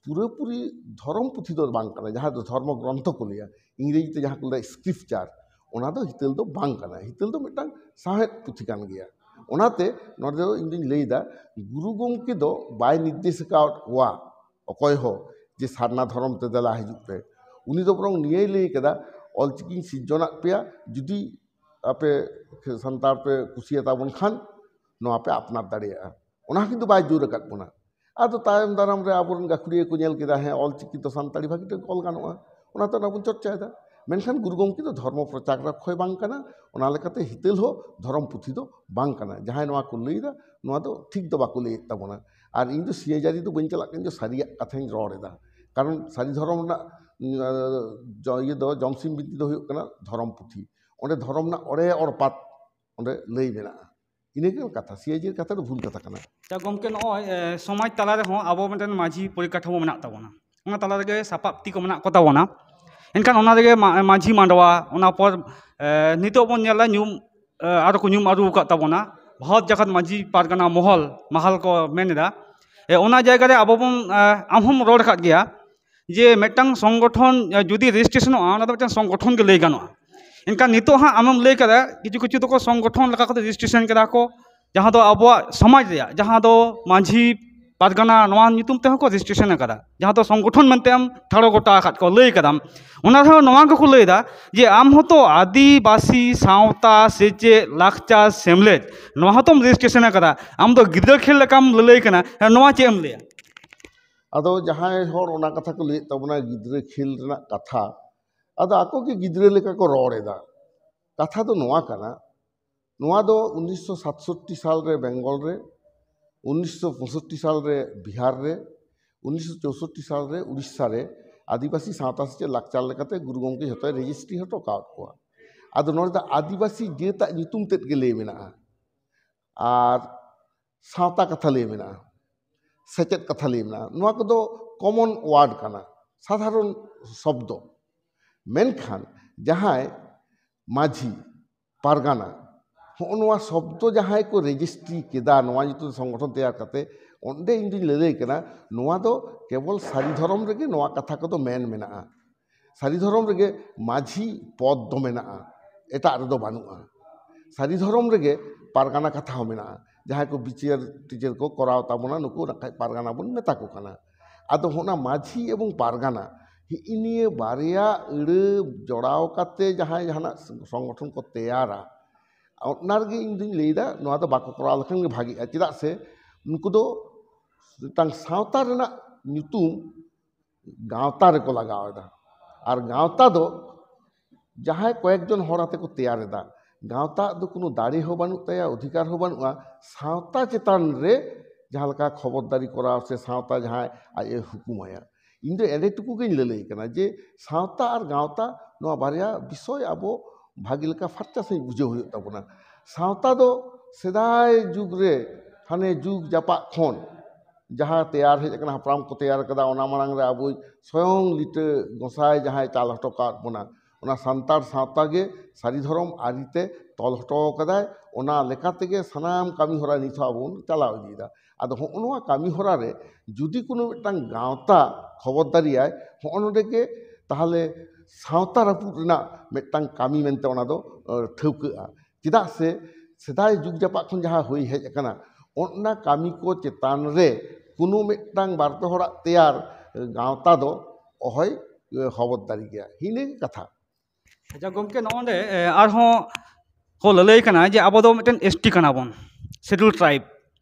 ᱯᱩᱨᱟᱹᱯᱩᱨᱤ ᱫᱷᱚᱨᱚᱢ ᱯᱩᱛᱷᱤ ᱫᱚ ᱵᱟᱝ ᱠᱟᱱᱟ, ᱡᱟᱦᱟᱸ ᱫᱚ ᱫᱷᱚᱨᱢᱚ ᱜᱨᱚᱱᱛᱷᱚ ᱠᱚ ᱞᱟᱹᱭᱟ, ᱤᱝᱨᱮᱡᱤ ᱛᱮ ᱡᱟᱦᱟᱸ ᱠᱚ ᱞᱟᱹᱭᱟ ᱥᱠᱨᱤᱯᱪᱟᱨ, ᱚᱱᱟ ᱫᱚ ᱦᱤᱛᱟᱹᱞ ᱫᱚ ᱵᱟᱝ ᱠᱟᱱᱟ᱾ ᱦᱤᱛᱟᱹᱞ ᱫᱚ ᱢᱤᱫᱴᱟᱝ ᱥᱟᱶᱦᱮᱫ ᱯᱩᱛᱷᱤ ᱠᱟᱱ ᱜᱮᱭᱟ᱾ ᱚᱱᱟᱛᱮ ᱱᱚᱰᱮ ᱫᱚ ᱤᱧ ᱫᱩᱧ ᱞᱟᱹᱭᱫᱟ, ᱜᱩᱨᱩ ᱜᱚᱢᱠᱮ ᱫᱚ ᱵᱟᱭ ᱱᱤᱨᱫᱮᱥ ᱟᱠᱟᱫ ᱠᱚᱣᱟ ᱚᱠᱚᱭ ᱦᱚᱸ ᱡᱮ ᱥᱟᱨᱱᱟ ᱫᱷᱚᱨᱚᱢ ᱛᱮ ᱫᱮᱞᱟ ᱦᱤᱡᱩᱜ ᱯᱮ᱾ ᱩᱱᱤ ᱫᱚ ᱵᱚᱨᱚᱝ ᱱᱤᱭᱟᱹᱭ ᱞᱟᱹᱭ ᱠᱟᱫᱟ, "ᱚᱞᱪᱤᱠᱤᱧ ᱥᱤᱨᱡᱚᱱᱟᱜ ᱯᱮᱭᱟ, ᱡᱩᱫᱤ ᱟᱯᱮ ᱥᱟᱱᱛᱟᱲ ᱯᱮ ᱠᱩᱥᱤᱭᱟᱛᱟ ᱵᱚᱱ ᱠᱷᱟᱱ ᱱᱚᱣᱟ ᱯᱮ ᱟᱯᱱᱟᱨ ᱫᱟᱲᱮᱭᱟᱜᱼᱟ, ᱚᱱᱟ ᱦᱚᱸ ᱠᱤᱱᱛᱩ ᱵᱟᱭ ᱡᱳᱨ ᱟᱠᱟᱫ ᱵᱚᱱᱟ᱾ ᱟᱫᱚ ᱛᱟᱭᱚᱢ ᱫᱟᱨᱟᱢ ᱨᱮ ᱟᱵᱚᱨᱮᱱ ᱜᱟᱹᱠᱷᱩᱲᱤᱭᱟᱹ ᱠᱚ ᱧᱮᱞ ᱠᱮᱫᱟ, ᱦᱮᱸ, ᱚᱞ ᱪᱤᱠᱤ ᱫᱚ ᱥᱟᱱᱛᱟᱲᱤ ᱵᱷᱟᱹᱜᱤ ᱴᱷᱤᱠ ᱚᱞ ᱜᱟᱱᱚᱜᱼᱟ, ᱚᱱᱟᱛᱮ ᱚᱱᱟ ᱵᱚᱱ ᱪᱚᱨᱪᱟᱭᱮᱫᱟ᱾ ᱢᱮᱱᱠᱷᱟᱱ ᱜᱩᱨᱩ ᱜᱚᱢᱠᱮ ᱫᱚ ᱫᱷᱚᱨᱢᱚ ᱯᱨᱚᱪᱟᱨᱚᱠ ᱦᱚᱸᱭ ᱵᱟᱝ ᱠᱟᱱᱟ, ᱚᱱᱟ ᱞᱮᱠᱟᱛᱮ ᱦᱤᱛᱟᱹᱞ ᱦᱚᱸ ᱫᱷᱚᱨᱚᱢ ᱯᱩᱛᱷᱤ ᱫᱚ ᱵᱟᱝ ᱠᱟᱱᱟ᱾ ᱡᱟᱦᱟᱸᱭ ᱱᱚᱣᱟ ᱠᱚ ᱞᱟᱹᱭᱫᱟ, ᱱᱚᱣᱟ ᱫᱚ ᱴᱷᱤᱠ ᱫᱚ ᱵᱟᱠᱚ ᱞᱟᱹᱭᱮᱫ ᱛᱟᱵᱚᱱᱟ᱾ ᱟᱨ ᱤᱧ ᱫᱚ ᱥᱤᱭᱟᱹᱡᱟᱹᱨᱤ ᱫᱚ ᱵᱟᱹᱧ ᱪᱟᱞᱟᱜ ᱠᱟᱱᱟ, ᱤᱧ ᱫᱚ ᱥᱟᱹᱨᱤᱭᱟᱜ ᱠᱟᱛᱷᱟᱧ ᱨᱚᱲ ᱮᱫᱟ᱾ ᱠᱟᱨᱚᱱ ᱥᱟᱹᱨᱤ ᱫᱷᱚᱨᱚᱢ ᱨᱮᱱᱟᱜ, ᱩᱸ, ᱡᱚ-, ᱤᱭᱟᱹ ᱫᱚ, ᱡᱚᱢᱥᱤᱢ ᱵᱤᱱᱛᱤ ᱫᱚ ᱦᱩᱭᱩᱜ ᱠᱟᱱᱟ ᱫᱷᱚᱨᱚᱢ ᱯᱩᱛᱷᱤ᱾ ᱚᱸᱰᱮ ᱫᱷᱚᱨᱚᱢ ᱨᱮᱱᱟᱜ ᱚᱲᱮ ᱚᱲᱯᱟᱛ ᱚᱸᱰᱮ ᱞᱟᱹᱭ ᱢᱮᱱᱟᱜᱼᱟ᱾ ᱤᱱᱟᱹᱜᱮ ᱠᱟᱛᱷᱟ, ᱥᱤᱭᱟᱹᱡᱟᱹᱨᱤ ᱠᱟᱛᱷᱟ ᱫᱚ ᱵᱷᱩᱞ ᱠᱟᱛᱷᱟ ᱠᱟᱱᱟ᱾ ᱟᱪᱪᱷᱟ ᱜᱚᱢᱠᱮ, ᱱᱚᱜᱼᱚᱭ, ᱮ, ᱥᱚᱢᱟᱡᱽ ᱛᱟᱞᱟ ᱨᱮᱦᱚᱸ ᱟᱵᱚ ᱢᱤᱫᱴᱮᱱ ᱢᱟᱹᱡᱷᱤ ᱯᱚᱨᱤᱠᱟᱴᱷᱟᱢᱳ ᱢᱮᱱᱟᱜ ᱛᱟᱵᱚᱱᱟ, ᱚᱱᱟ ᱛᱟᱞᱟ ᱨᱮᱜᱮ ᱥᱟᱯᱟᱵ ᱛᱤ ᱠᱚ ᱢᱮᱱᱟᱜ ᱠᱚ ᱛᱟᱵᱚᱱᱟ᱾ ᱮᱱᱠᱷᱟᱱ ᱚᱱᱟ ᱨᱮᱜᱮ ᱢᱟ-, ᱢᱟᱹᱡᱷᱤ ᱢᱟᱰᱣᱟ, ᱚᱱᱟ ᱯᱚᱨ, ᱮ, ᱱᱤᱛᱚᱜ ᱵᱚᱱ ᱧᱮᱞᱟ ᱧᱩᱢ, ᱮ, ᱟᱨᱚ ᱠᱚ ᱧᱩᱢ ᱟᱹᱨᱩ ᱟᱠᱟᱫ ᱛᱟᱵᱚᱱᱟ, ᱵᱷᱟᱨᱚᱛ ᱡᱟᱠᱟᱛ ᱢᱟᱹᱡᱷᱤ ᱯᱟᱨᱜᱟᱱᱟ ᱢᱚᱦᱚᱞ, ᱢᱟᱦᱟᱞ ᱠᱚ ᱢᱮᱱ ᱮᱫᱟ᱾ ᱮ, ᱚᱱᱟ ᱡᱟᱭᱜᱟ ᱨᱮ ᱟᱵᱚ ᱵᱚᱱ, ᱮ, ᱟᱢ ᱦᱚᱸᱢ ᱨᱚᱲ ᱟᱠᱟᱫ ᱜᱮᱭᱟ ᱡᱮ ᱢᱤᱫᱴᱟᱝ ᱥᱚᱝᱜᱚᱴᱷᱚᱱ, ᱮ, ᱡᱩᱫᱤ ᱨᱮᱡᱤᱥᱴᱨᱮᱥᱚᱱᱚᱜᱼᱟ, ᱚᱱᱟ ᱫᱚ ᱢᱤᱫᱴᱟᱝ ᱥᱚᱝᱜᱚᱴᱷᱚᱱ ᱜᱮ ᱞᱟᱹᱭ ᱜᱟᱱᱚᱜᱼᱟ᱾ ᱮᱱᱠᱷᱟᱱ ᱱᱤᱛᱚᱜ ᱦᱟᱸᱜ ᱟᱢᱮᱢ ᱞᱟᱹᱭ ᱠᱟᱫᱟ, ᱠᱤᱪᱷᱩ ᱠᱤᱪᱷᱩ ᱫᱚᱠᱚ ᱥᱚᱝᱜᱚᱴᱷᱚᱱ ᱞᱮᱠᱟ ᱠᱟᱛᱮ ᱨᱮᱡᱤᱥᱴᱨᱮᱥᱚᱱ ᱠᱮᱫᱟ ᱠᱚ, ᱡᱟᱦᱟᱸ ᱫᱚ ᱟᱵᱚᱣᱟᱜ ᱥᱚᱢᱟᱡᱽ ᱨᱮᱭᱟᱜ, ᱡᱟᱦᱟᱸ ᱫᱚ ᱢᱟᱹᱡᱷᱤ ᱯᱟᱨᱜᱟᱱᱟ, ᱱᱚᱣᱟ ᱧᱩᱛᱩᱢ ᱛᱮᱦᱚᱸ ᱠᱚ ᱨᱮᱡᱤᱥᱴᱨᱮᱥᱚᱱ ᱟᱠᱟᱫᱟ, ᱡᱟᱦᱟᱸ ᱫᱚ ᱥᱚᱝᱜᱚᱴᱷᱚᱱ ᱢᱮᱱᱛᱮ ᱮᱢ ᱴᱷᱟᱲᱚ ᱜᱚᱴᱟ ᱟᱠᱟᱫ ᱠᱚ, ᱞᱟᱹᱭ ᱠᱟᱫᱟᱢ᱾ ᱚᱱᱟ ᱨᱮᱦᱚᱸ ᱱᱚᱣᱟ ᱜᱮᱠᱚ ᱞᱟᱹᱭᱫᱟ ᱡᱮ ᱟᱢ ᱦᱚᱸᱛᱚ ᱟᱹᱫᱤᱵᱟᱹᱥᱤ ᱥᱟᱶᱛᱟ ᱥᱮᱪᱮᱫ ᱞᱟᱠᱪᱟᱨ ᱥᱮᱢᱞᱮᱫ, ᱱᱚᱣᱟ ᱦᱚᱸᱛᱚᱢ ᱨᱮᱡᱤᱥᱴᱨᱮᱥᱚᱱ ᱟᱠᱟᱫᱟ, ᱟᱢ ᱫᱚ ᱜᱤᱫᱽᱨᱟᱹ ᱠᱷᱮᱞ ᱞᱮᱠᱟᱢ ᱞᱟᱹᱞᱟᱹᱭ ᱠᱟᱱᱟ᱾ ᱦᱮᱸ, ᱱᱚᱣᱟ ᱪᱮᱫ ᱮᱢ ᱞᱟᱹᱭᱟ? ᱟᱫᱚ ᱡᱟᱦᱟᱸᱭ ᱦᱚᱲ ᱚᱱᱟ ᱠᱟᱛᱷᱟ ᱠᱚ ᱞᱟᱹᱭᱮᱫ ᱛᱟᱵᱚᱱᱟ, ᱜᱤᱫᱽᱨᱟᱹ ᱠᱷᱮᱞ ᱨᱮᱱᱟᱜ ᱠᱟᱛᱷᱟ, ᱟᱫᱚ ᱟᱠᱚ ᱜᱮ ᱜᱤᱫᱽᱨᱟᱹ ᱞᱮᱠᱟ ᱠᱚ ᱨᱚᱲ ᱮᱫᱟ᱾ ᱠᱟᱛᱷᱟ ᱫᱚ ᱱᱚᱣᱟ ᱠᱟᱱᱟ, ᱱᱚᱣᱟ ᱫᱚ ᱩᱱᱤᱥᱥᱚ ᱥᱟᱛᱥᱚᱴᱴᱤ ᱥᱟᱞ ᱨᱮ ᱵᱮᱝᱜᱚᱞ ᱨᱮ, ᱩᱱᱤᱥᱥᱚ ᱯᱚᱸᱭᱥᱚᱴᱴᱤ ᱥᱟᱞ ᱨᱮ ᱵᱤᱦᱟᱨ ᱨᱮ, ᱩᱱᱤᱥᱥᱚ ᱪᱳᱥᱚᱴᱴᱤ ᱥᱟᱞ ᱨᱮ ᱩᱲᱤᱥᱥᱟ ᱨᱮ ᱟᱹᱫᱤᱵᱟᱹᱥᱤ ᱥᱟᱶᱛᱟ ᱥᱮᱪᱮᱫ ᱞᱟᱠᱪᱟᱨ ᱞᱮᱠᱟᱛᱮ ᱜᱩᱨᱩ ᱜᱚᱢᱠᱮ ᱡᱷᱚᱛᱚᱭ ᱨᱮᱡᱤᱥᱴᱨᱤ ᱦᱚᱴᱚ ᱠᱟᱣᱟᱫ ᱠᱚᱣᱟ᱾ ᱟᱫᱚ ᱱᱚᱰᱮ ᱫᱚ ᱟᱹᱫᱤᱵᱟᱹᱥᱤ ᱡᱟᱹᱛᱟᱜ ᱧᱩᱛᱩᱢ ᱛᱮᱫ ᱜᱮ ᱞᱟᱹᱭ ᱢᱮᱱᱟᱜᱼᱟ᱾ ᱟᱨ ᱥᱟᱶᱛᱟ ᱠᱟᱛᱷᱟ ᱞᱟᱹᱭ ᱢᱮᱱᱟᱜᱼᱟ, ᱥᱮᱪᱮᱫ ᱠᱟᱛᱷᱟ ᱞᱟᱹᱭ ᱢᱮᱱᱟᱜᱼᱟ, ᱱᱚᱣᱟ ᱠᱚᱫᱚ ᱠᱚᱢᱚᱱ ᱣᱟᱨᱰ ᱠᱟᱱᱟ, ᱥᱟᱫᱷᱟᱨᱚᱱ ᱥᱚᱵᱫᱚ᱾ ᱢᱮᱱᱠᱷᱟᱱ ᱡᱟᱦᱟᱸᱭ ᱢᱟᱹᱡᱷᱤ, ᱯᱟᱨᱜᱟᱱᱟ, ᱦᱚᱸᱜᱼᱚ ᱱᱚᱣᱟ ᱥᱚᱵᱫᱚ ᱡᱟᱦᱟᱸᱭ ᱠᱚ ᱨᱮᱡᱤᱥᱴᱨᱤ ᱠᱮᱫᱟ, ᱱᱚᱣᱟ ᱧᱩᱛᱩᱢ ᱥᱚᱝᱜᱚᱴᱷᱚᱱ ᱛᱮᱭᱟᱨ ᱠᱟᱛᱮ, ᱚᱸᱰᱮ ᱤᱧ ᱫᱩᱧ ᱞᱟᱹᱞᱟᱹᱭ ᱠᱟᱱᱟ, ᱱᱚᱣᱟ ᱫᱚ ᱠᱮᱵᱚᱞ ᱥᱟᱹᱨᱤ ᱫᱷᱚᱨᱚᱢ ᱨᱮᱜᱮ ᱱᱚᱣᱟ ᱠᱟᱛᱷᱟ ᱠᱚᱫᱚ ᱢᱮᱱ ᱢᱮᱱᱟᱜᱼᱟ᱾ ᱥᱟᱹᱨᱤ ᱫᱷᱚᱨᱚᱢ ᱨᱮᱜᱮ ᱢᱟᱹᱡᱷᱤ ᱯᱚᱫᱽ ᱫᱚ ᱢᱮᱱᱟᱜᱼᱟ, ᱮᱴᱟᱜ ᱨᱮᱫᱚ ᱵᱟᱹᱱᱩᱜᱼᱟ᱾ ᱥᱟᱹᱨᱤ ᱫᱷᱚᱨᱚᱢ ᱨᱮᱜᱮ ᱯᱟᱨᱜᱟᱱᱟ ᱠᱟᱛᱷᱟ ᱦᱚᱸ ᱢᱮᱱᱟᱜᱼᱟ᱾ ᱡᱟᱦᱟᱸᱭ ᱠᱚ ᱵᱤᱪᱟᱹᱨ ᱴᱤᱪᱟᱹᱨ ᱠᱚ ᱠᱚᱨᱟᱣ ᱛᱟᱵᱚᱱᱟ, ᱱᱩᱠᱩ ᱱᱟᱜ ᱠᱷᱟᱡ ᱯᱟᱨᱜᱟᱱᱟ ᱵᱚᱱ ᱢᱮᱛᱟ ᱠᱚ ᱠᱟᱱᱟ᱾ ᱟᱫᱚ ᱚᱱᱟ ᱢᱟᱹᱡᱷᱤ ᱮᱵᱚᱝ ᱯᱟᱨᱜᱟᱱᱟ, ᱦᱤᱸᱜᱼᱤ ᱱᱤᱭᱟᱹ ᱵᱟᱨᱭᱟ ᱟᱹᱲᱟᱹ ᱡᱚᱲᱟᱣ ᱠᱟᱛᱮ ᱡᱟᱦᱟᱸᱭ ᱡᱟᱦᱟᱱᱟᱜ ᱥᱚᱝᱜᱚᱴᱷᱚᱱ ᱠᱚ ᱛᱮᱭᱟᱨᱟ, ᱚᱱᱟ ᱨᱮᱜᱮ ᱤᱧ ᱫᱩᱧ ᱞᱟᱹᱭᱫᱟ, ᱱᱚᱣᱟ ᱫᱚ ᱵᱟᱠᱚ ᱠᱚᱨᱟᱣ ᱞᱮᱠᱷᱟᱱ ᱜᱮ ᱵᱷᱟᱜᱤᱜᱼᱟ᱾ ᱪᱮᱫᱟᱜ ᱥᱮ ᱱᱩᱠᱩ ᱫᱚ ᱢᱤᱫᱴᱟᱝ ᱥᱟᱶᱛᱟ ᱨᱮᱱᱟᱜ ᱧᱩᱛᱩᱢ ᱜᱟᱶᱛᱟ ᱨᱮᱠᱚ ᱞᱟᱜᱟᱣ ᱮᱫᱟ᱾ ᱟᱨ ᱜᱟᱶᱛᱟ ᱫᱚ ᱡᱟᱦᱟᱸᱭ ᱠᱚᱭᱮᱠ ᱡᱚᱱ ᱦᱚᱲ ᱟᱛᱮ ᱠᱚ ᱛᱮᱭᱟᱨ ᱮᱫᱟ᱾ ᱜᱟᱶᱛᱟ ᱫᱚ ᱠᱳᱱᱳ ᱫᱟᱲᱮ ᱦᱚᱸ ᱵᱟᱹᱱᱩᱜ ᱛᱟᱭᱟ, ᱚᱫᱷᱤᱠᱟᱨ ᱦᱚᱸ ᱵᱟᱹᱱᱩᱜᱼᱟ ᱥᱟᱶᱛᱟ ᱪᱮᱛᱟᱱ ᱨᱮ ᱡᱟᱦᱟᱸ ᱞᱮᱠᱟ ᱠᱷᱚᱵᱚᱨᱫᱟᱨᱤ ᱠᱚᱨᱟᱣ ᱥᱮ ᱥᱟᱶᱛᱟ ᱡᱟᱦᱟᱸᱭ ᱟᱡ ᱮ ᱦᱩᱠᱩᱢᱟᱭᱟ᱾ ᱤᱧ ᱫᱚ ᱮᱸᱰᱮ ᱴᱩᱠᱩ ᱜᱤᱧ ᱞᱟᱹᱞᱟᱹᱭ ᱠᱟᱱᱟ ᱡᱮ ᱥᱟᱶᱛᱟ ᱟᱨ ᱜᱟᱶᱛᱟ, ᱱᱚᱣᱟ ᱵᱟᱨᱭᱟ ᱵᱤᱥᱚᱭ ᱟᱵᱚ ᱵᱷᱟᱜᱮ ᱞᱮᱠᱟ ᱯᱷᱟᱨᱪᱟ ᱥᱟᱺᱦᱤᱡ ᱵᱩᱡᱷᱟᱹᱣ ᱦᱩᱭᱩᱜ ᱛᱟᱵᱚᱱᱟ᱾ ᱥᱟᱶᱛᱟ ᱫᱚ ᱥᱮᱫᱟᱭ ᱡᱩᱜᱽ ᱨᱮ, ᱦᱟᱱᱮ ᱡᱩᱜᱽ ᱡᱟᱯᱟᱜ ᱠᱷᱚᱱ ᱡᱟᱦᱟᱸ ᱛᱮᱭᱟᱨ ᱦᱮᱡ ᱟᱠᱟᱱᱟ, ᱦᱟᱯᱲᱟᱢ ᱠᱚ ᱛᱮᱭᱟᱨ ᱟᱠᱟᱫᱟ, ᱚᱱᱟ ᱢᱟᱲᱟᱝ ᱨᱮ ᱟᱵᱚᱭᱤᱡ ᱥᱚᱭᱚᱝ ᱞᱤᱴᱟᱹ ᱜᱚᱸᱥᱟᱭ ᱡᱟᱦᱟᱸᱭ ᱪᱟᱞ ᱦᱚᱴᱚ ᱠᱟᱜ ᱵᱚᱱᱟ, ᱚᱱᱟ ᱥᱟᱱᱛᱟᱲ ᱥᱟᱶᱛᱟ ᱜᱮ ᱥᱟᱹᱨᱤ ᱫᱷᱚᱨᱚᱢ ᱟᱹᱨᱤᱛᱮ ᱛᱚᱞ ᱦᱚᱴᱚ ᱠᱟᱫᱟᱭ᱾ ᱚᱱᱟ ᱞᱮᱠᱟ ᱛᱮᱜᱮ ᱥᱟᱱᱟᱢ ᱠᱟᱹᱢᱤ ᱦᱚᱨᱟ ᱱᱤᱛ ᱦᱚᱸ ᱟᱵᱚ ᱵᱚᱱ ᱪᱟᱞᱟᱣ ᱤᱫᱤᱭᱮᱫᱟ᱾ ᱟᱫᱚ ᱦᱚᱸᱜᱼᱚ ᱱᱚᱣᱟ ᱠᱟᱹᱢᱤ ᱦᱚᱨᱟ ᱨᱮ ᱡᱩᱫᱤ ᱠᱳᱱᱳ ᱢᱤᱫᱴᱟᱝ ᱜᱟᱶᱛᱟ ᱠᱷᱚᱵᱚᱨᱫᱟᱨᱤᱭᱟᱭ, ᱦᱚᱸᱜᱼᱚ ᱱᱚᱰᱮ ᱜᱮ ᱛᱟᱦᱚᱞᱮ ᱥᱟᱶᱛᱟ ᱨᱟᱹᱯᱩᱫ ᱨᱮᱱᱟᱜ ᱢᱤᱫᱴᱟᱝ ᱠᱟᱹᱢᱤ ᱢᱮᱱᱛᱮ ᱚᱱᱟ ᱫᱚ, ᱮ, ᱴᱷᱟᱹᱣᱠᱟᱹᱜᱼᱟ᱾ ᱪᱮᱫᱟᱜ ᱥᱮ ᱥᱮᱫᱟᱭ ᱡᱩᱜᱽ ᱡᱟᱯᱟᱜ ᱠᱷᱚᱱ ᱡᱟᱦᱟᱸ ᱦᱩᱭ ᱦᱮᱡ ᱟᱠᱟᱱᱟ, ᱚᱱᱟ ᱠᱟᱹᱢᱤ ᱠᱚ ᱪᱮᱛᱟᱱ ᱨᱮ ᱠᱳᱱᱳ ᱢᱤᱫᱴᱟᱝ ᱵᱟᱨ ᱯᱮ ᱦᱚᱲᱟᱜ ᱛᱮᱭᱟᱨ, ᱮ, ᱜᱟᱶᱛᱟ ᱫᱚ ᱚᱦᱚᱭ, ᱮ, ᱦᱚᱵᱚᱨ ᱫᱟᱲᱮ ᱜᱮᱭᱟ᱾ ᱤᱱᱟᱹᱜᱮ ᱠᱟᱛᱷᱟ᱾ ᱟᱪᱪᱷᱟ ᱜᱚᱢᱠᱮ, ᱱᱚᱜᱼᱚᱸᱰᱮ, ᱮ, ᱟᱨᱦᱚᱸ ᱠᱚ ᱞᱟᱹᱞᱟᱹᱭ ᱠᱟᱱᱟ ᱡᱮ ᱟᱵᱚ ᱫᱚ ᱢᱤᱫᱴᱮᱱ ᱮᱥ ᱴᱤ ᱠᱟᱱᱟ ᱵᱚᱱ, ᱥᱮᱰᱩᱞ ᱴᱨᱟᱭᱤᱵᱽ᱾